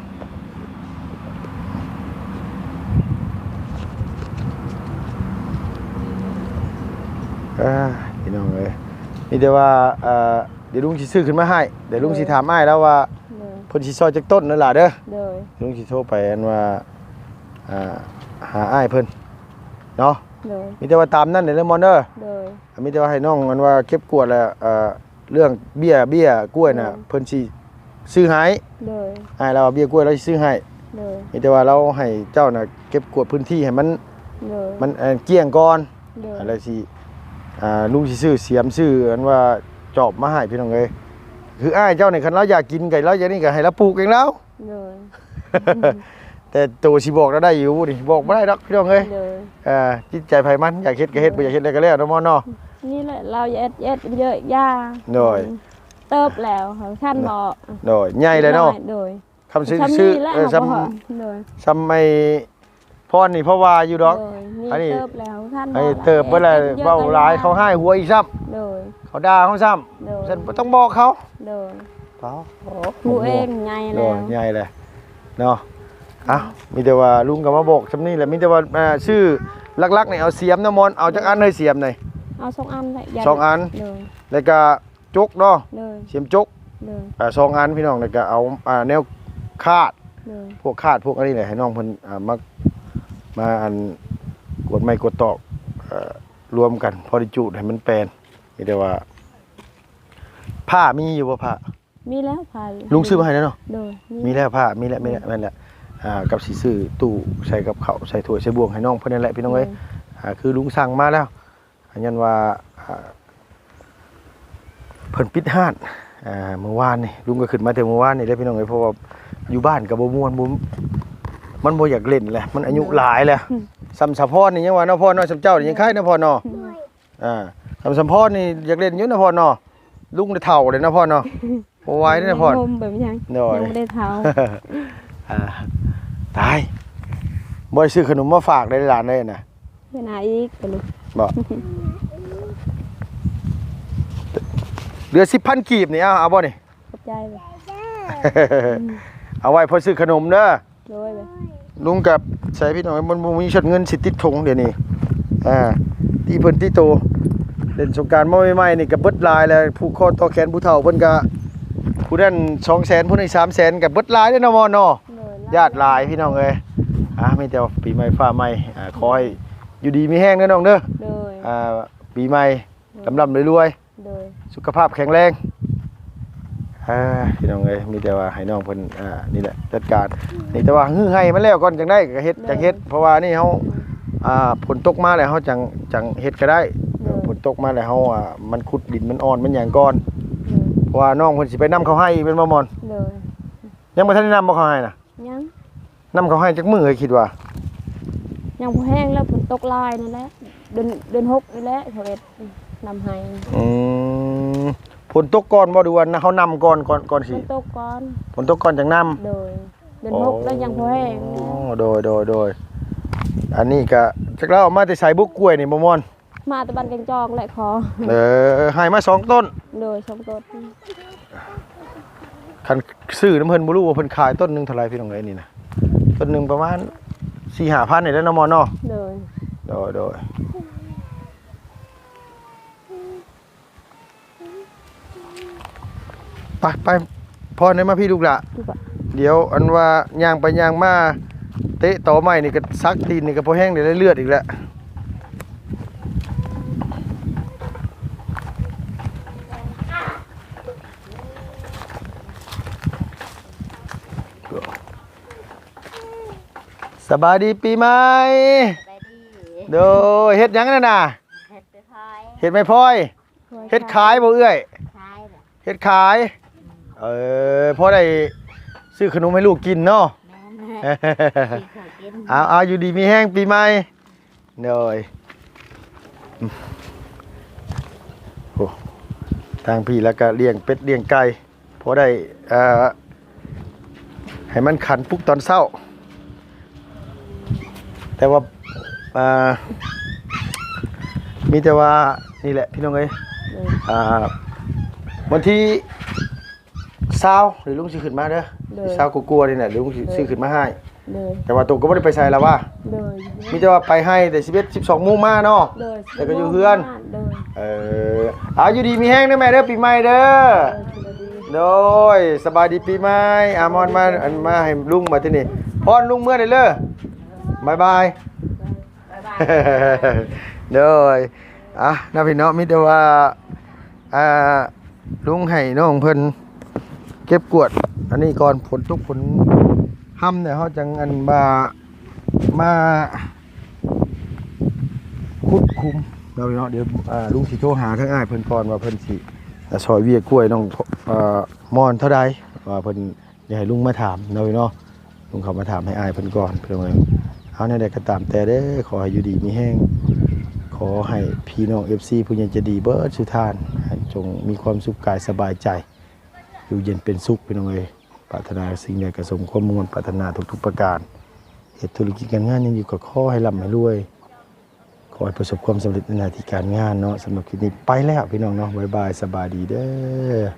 ອ່າ ພີ່ນ້ອງເອີຍ ມີແຕ່ວ່າ ອ່າ ດຽວລຸງຊິຊື້ຂຶ້ນມາໃຫ້ ດຽວລຸງ ໂດຍ ຊິຖາມອ້າຍລາວວ່າ ໂດຍ ເພິ່ນຊິຊ່ອຍຈັກຕົ້ນນັ້ນລະເດີ. ໂດຍ ລຸງຊິໂທໄປອັນວ່າ ອ່າ ຫາອ້າຍເພິ່ນເນາະ. ໂດຍ ມີແຕ່ວ່າຕາມນັ້ນເດີໝໍເດີ. ໂດຍ ມີແຕ່ວ່າໃຫ້ນ້ອງອັນວ່າເກັບກວດແລ້ວ ເອີ ເລື່ອງເບ້ຍ ເບ້ຍກ້ວຍນະ ໂດຍ ເພິ່ນຊິຊື້ໃຫ້. ໂດຍ ອ້າຍລາວວ່າເບ້ຍກ້ວຍລາວຊິຊື້ໃຫ້. ໂດຍ ມີແຕ່ວ່າລາວໃຫ້ເຈົ້ານະເກັບກວດພື້ນທີ່ໃຫ້ມັນ ໂດຍ ມັນ ເອີ ກ້ຽງກ່ອນ. ໂດຍ ແລ້ວຊິ ອ່າ ລຸງຊິຊື້ສຽມ ຊື້ອັນວ່າຈອບມາໃຫ້ພີ່ນ້ອງເອີຍ. ຄືອ້າຍເຈົ້ານີ້ ຄັນລາວຢາກກິນກໍ ລາວຢາກນີ້ກໍໃຫ້ລາວປູກເອງລາວ. ໂດຍ ແຕ່ໂຕຊິບອກລາວໄດ້ຢູ່ນີ້ ບອກບໍ່ໄດ້ດອກພີ່ນ້ອງເອີຍ. ໂດຍ ເອີ ຈິດໃຈໃຜມັນ ຢາກເຮັດກໍເຮັດ ບໍ່ຢາກເຮັດແລ້ວກໍແລ້ວເນາະ ໝໍເນາະ. ນີ້ແຫຼະ ລາວເຮັດ ເຮັດເຍອະຢ່າ. ໂດຍ ເຕີບແລ້ວ ຄັນບໍ່ ໂດຍ ໃຫຍ່ແລ້ວເນາະ. ໂດຍ ຄຳຊື້ ຊື້ ເອີ ຊຳ ໂດຍ ຊຳໄອ້ພອນນີ້ພໍວ່າຢູ່ດອກ. ໂດຍ ອັນນີ້ເຕີບແລ້ວ ຄັນ ອັນນີ້ເຕີບເບິດແລ້ວ ເວົ້າຫຼາຍເຂົາຮ້າຍຫົວອີກຊ້ຳ. ໂດຍ ເຂົາດ່າເຮົາຊ້ຳ. ໂດຍ ຊັ້ນບໍ່ຕ້ອງບອກເຂົາ. ໂດຍ ເອົາ ຮູ້ເອງ ໃຫຍ່ແລ້ວ ໃຫຍ່ແລ້ວເນາະ. ເອົ້າ ມີແຕ່ວ່າລຸງກໍມາບອກຊ່ຳນີ້ແຫຼະ. ມີແຕ່ວ່າ ອ່າ ຊື້ຫຼັກໆນີ້ເອົາສຽມເນາະ ມອນ. ເອົາຈັກອັນເຮີ້ຍ ສຽມນີ້? ເອົາສອງອັນແຫຼະ ສອງອັນ. ໂດຍ ແລ້ວກໍ ຈົກເນາະ. ໂດຍ ສຽມຈົກ. ໂດຍ ອ່າ ສອງອັນພີ່ນ້ອງ. ແລ້ວກໍເອົາ ອ່າ ແນວຄາດ ໂດຍ ພວກຄາດພວກອັນນີ້ແຫຼະ ໃຫ້ນ້ອງເພິ່ນ ອ່າ ມາ ມາອັນກວດໄມ້ກວດຕອກ ເອີ ລວມກັນ ພໍໄດ້ຈູດໃຫ້ມັນແປນ. ມີແຕ່ວ່າຜ້າມີຢູ່ບໍ່? ຜ້າ ມີແລ້ວ ຜ້າ ລຸງຊື້ມາໃຫ້ແລ້ວເນາະ. ໂດຍ ມີ ມີແລ້ວ ຜ້າມີແລ້ວ ໂດຍ ມີແລ້ວ ແມ່ນແຫຼະ. ອ່າ ກັບຊິຊື້ຕູ້ໃສ່ກັບເຂົ້າ ໃສ່ຖ້ວຍໃສ່ບ່ວງໃຫ້ນ້ອງເພິ່ນນັ້ນແຫຼະ ພີ່ນ້ອງເອີຍ. ໂດຍ ອ່າ ຄືລຸງສັ່ງມາແລ້ວ ຍ້ອນວ່າ ອ່າ ເພິ່ນປິດຮ້ານ ອ່າ ມື້ວານນີ້. ລຸງກໍຂຶ້ນມາແຕ່ມື້ວານນີ້ເດ້ ພີ່ນ້ອງເອີຍ. ເພາະວ່າຢູ່ບ້ານກໍບໍ່ມ່ວນ ບໍ່ ມັນບໍ່ຢາກຫຼິ້ນແຫຼະ ມັນອາຍຸ ໂດຍ ຫຼາຍແລ້ວ. ອືມ ສ່ຳສາວພອນນີ້ຍັງວ່າເນາະ ພອນເນາະ. ສ່ຳເຈົ້ານີ້ຍັງໄຄເນາະ ພອນເນາະ. ໂດຍ ອ່າ ສ່ຳສາວພອນນີ້ຢາກຫຼິ້ນຢູ່ເນາະ ພອນເນາະ. ລຸງໄດ້ເຖົ້າແລ້ວເນາະ ພອນເນາະ. ບໍ່ໄຫວເດ້ນະພອນ. ຍັງຫົ່ມແບບຫຍັງ? ໂດຍ ຍັງບໍ່ໄດ້ເຖົ້າ. ອ່າ ຕາຍ ບໍ່ໄດ້ຊື້ຂະໜົມມາຝາກໄດ້ຫຼານເດ້ນະ. ເວລາອີກ ບໍ່? ເຫຼືອສິບພັນກີບນີ້ ເອົາ ເອົາບໍ່ນີ້? ຂອບໃຈ. ເອົາໄວ້ພໍຊື້ຂະໜົມເດີ. ໂດຍ ລຸງກັບໃສ່ພີ່ນ້ອງ ມັນບໍ່ມີເງິນຊິຕິດຖົງດຽວນີ້. ອ່າ ຕີເພິ່ນຕີໂຕ ເຫຼັ້ນສົງການມາໃໝ່ໆນີ້ກໍເບິດຫຼາຍແລ້ວ. ຜູກຄໍຕໍ່ແຂນຜູ້ເຖົ້າເພິ່ນກໍ ຜູ້ນັ້ນສອງແສນ ຜູ້ນີ້ສາມແສນ ກໍເບິດຫຼາຍເດ້ເນາະ ໝໍເນາະ. ໂດຍ ຍາດຫຼາຍພີ່ນ້ອງເອີຍ. ອ່າ ມີແຕ່ວ່າປີໃໝ່ຟ້າໃໝ່ ອ່າ ຂໍໃຫ້ຢູ່ດີມີແຮງເດີນ້ອງເດີ. ໂດຍ ອ່າ ປີໃໝ່ ໂດຍ ລ່ຳໆລວຍໆ ໂດຍ ສຸຂະພາບແຂງແຮງ. ອ່າ ພີ່ນ້ອງເອີຍ ມີແຕ່ວ່າໃຫ້ນ້ອງເພິ່ນ ອ່າ ນີ້ແຫຼະຈັດການ. ນີ້ແຕ່ວ່າຮື້ໄຮ່ມັນແລ້ວກ່ອນ ຈັ່ງໄດ້ກໍເຮັດ ໂດຍ ຈັ່ງເຮັດ. ເພາະວ່ານີ້ເຮົາ ໂດຍ ອ່າ ຝົນຕົກມາແລ້ວ ເຮົາຈັ່ງ ຈັ່ງເຮັດກໍໄດ້. ໂດຍ ຝົນຕົກມາແລ້ວເຮົາ ອ່າ ມັນຂຸດດິນ ມັນອ່ອນ ມັນຫຍັງກ່ອນ. ໂດຍ ເພາະວ່ານ້ອງເພິ່ນຊິໄປນຳເຂົ້າໄຮ່ອີກແມ່ນບໍ່ ໝອນ? ໂດຍ ຍັງບໍ່ທັນໄດ້ນຳບໍ່ ເຂົ້າໄຮ່ນະ? ຍັງ ນຳເຂົ້າໄຮ່ຈັກມື້ ເອີຍ ຄິດວ່າ? ຍັງບໍ່ແຫ້ງແລ້ວ ຝົນຕົກຫຼາຍນັ້ນແຫຼະ. ເດືອນ ເດືອນຫົກນີ້ແຫຼະ ເຂົາເຮັດນຳໄຮ່. ອືມ ຝົນຕົກກ່ອນບໍ່ ຫຼືວ່າເຮົານຳກ່ອນ ກ່ອນ ກ່ອນຊິ? ຝົນຕົກກ່ອນ. ຝົນຕົກກ່ອນຈັ່ງນຳ. ໂດຍ ເດືອນຫົກ ໂອ້ ແລ້ວຍັງພໍແຫ້ງ. ໂອ້ ໂດຍ ໂດຍ ໂດຍ. ອັນນີ້ກະຈັກລາວເອົາມາແຕ່ໃສບຸກກ້ວຍນີ້ ບໍ່ມ່ວນ? ມາແຕ່ບ້ານແກງຈອງແຫຼະ ຂໍ. ເອີ ໃຫ້ມາສອງຕົ້ນ. ໂດຍ ສອງຕົ້ນ. ຄັນຊື້ນຳເພິ່ນ ບໍ່ຮູ້ວ່າເພິ່ນຂາຍຕົ້ນໜຶ່ງເທົ່າໃດ ພີ່ນ້ອງເອີຍ. ນີ້ນະ ຕົ້ນໜຶ່ງປະມານສີ່ຫ້າພັນນີ້ແຫຼະເນາະ ໝໍເນາະ. ໂດຍ ໂດຍ ໂດຍ. ໄປ ໄປ ພອນ ໄດ້ມາພີ້ລູກຫຼ້າ. ດຽວອັນວ່າຍ່າງໄປຍ່າງມາ ເຕະຕໍໄມ້ນີ້ກໍສັກຕີນນີ້ກໍພໍແຮງ ໄດ້ເລືອດອີກແລ້ວ. ສະບາຍດີປີໃໝ່. ສະບາຍດີ. ໂດຍ ເຮັດຫຍັງນັ້ນນະ? ເຮັດໄມ້ພອຍ. ເຮັດໄມ້ພອຍ. ໂດຍ ເຮັດຂາຍບໍ່ເອື້ອຍ? ຂາຍແຫຼະ. ເຮັດຂາຍ. ອືມ ເອີ ພໍໄດ້ຊື້ຂະໜົມໃຫ້ລູກກິນເນາະ. ແມ່ນແຫຼະ ຊື້ເຂົ້າກິນ. ເອົາ ເອົາ ຢູ່ດີມີແຮງປີໃໝ່. ໂດຍ ໂອ້ ທາງພີ້ລະກະລ້ຽງເປັດລ້ຽງໄກ່ ພໍໄດ້ ເອີ ໃຫ້ມັນຂັນປຸກຕອນເຊົ້າ. ແຕ່ວ່າ ອ່າ ມີແຕ່ວ່ານີ້ແຫຼະ ພີ່ນ້ອງເອີຍ. ໂດຍ ອ່າ ວັນທີຊາວ ດຽວລຸງຊິຂຶ້ນມາເດີ. ໂດຍ ຊາວກວ່າໆນີ້ແຫຼະ ດຽວລຸງຊິ ໂດຍ ຊື້ຂຶ້ນມາໃຫ້. ໂດຍ ແຕ່ວ່າໂຕກໍບໍ່ໄດ້ໄປໃສລະວ່າ. ໂດຍ ມີແຕ່ວ່າໄປໃຫ້ແຕ່ສິບເອັດ ສິບສອງໂມງມາເນາະ. ໂດຍ ແລ້ວກໍຢູ່ເຮືອນ. ໂດຍ ເອີ ເອົາ ຢູ່ດີມີແຮງເດີແມ່ເດີ ປີໃໝ່ເດີ. ໂດຍ ສະບາຍດີປີໃໝ່. ອາ ມອນມາ ອັນ ມາໃຫ້ລຸງບາດທີນີ້. ພອນ ລຸງເມືອໄດ້ເລີ. ບາຍບາຍ. ໂດຍ ອ່ະ ນະພີ່ນ້ອງ ມີແຕ່ວ່າ ອ່າ ລຸງໃຫ້ນ້ອງເພິ່ນເກັບກວາດອັນນີ້ກ່ອນ. ຝົນຕົກຝົນຮຳແລ້ວ ເຮົາຈັ່ງ ອັນວ່າ ມາຂຸດ ຄຸມເນາະພີ່ນ້ອງ. ດຽວ ອ່າ ລຸງຊິໂທຫາທາງອ້າຍເພິ່ນກ່ອນ ວ່າເພິ່ນຊິ ອ່າ ຊ່ອຍວຽກກ້ວຍນ້ອງ ອ່າ ມອນເທົ່າໃດ ວ່າເພິ່ນຢາກໃຫ້ລຸງມາຖາມເນາະພີ່ນ້ອງ. ລຸງເຂົ້າມາຖາມໃຫ້ອ້າຍເພິ່ນກ່ອນພີ່ນ້ອງເອີຍ. ເອົາ ແນວໃດກໍຕາມແຕ່ເດີ ຂໍໃຫ້ຢູ່ດີມີແຮງ ຂໍໃຫ້ພີ່ນ້ອງເອັຟຊີຜູ້ໃຫຍ່ໃຈດີເບິດສູ່ທ່ານ ໃຫ້ຈົ່ງມີຄວາມສຸກກາຍສະບາຍໃຈ ຢູ່ເຢັນເປັນສຸກພີ່ນ້ອງເອີຍ. ປາດຖະໜາສິ່ງໃດກໍສົມຄວາມມຸ່ງໝັ້ນປາດຖະໜາທຸກໆປະການ. ເຮັດທຸລະກິດການງານຫຍັງຢູ່ກໍຂໍໃຫ້ລ່ຳໃຫ້ລວຍ ຂໍໃຫ້ປະສົບຄວາມສຳເລັດໃນໜ້າທີ່ການງານເນາະ. ສຳລັບຄລິບນີ້ໄປແລ້ວພີ່ນ້ອງເນາະ ບາຍບາຍ ສະບາຍດີເດີ.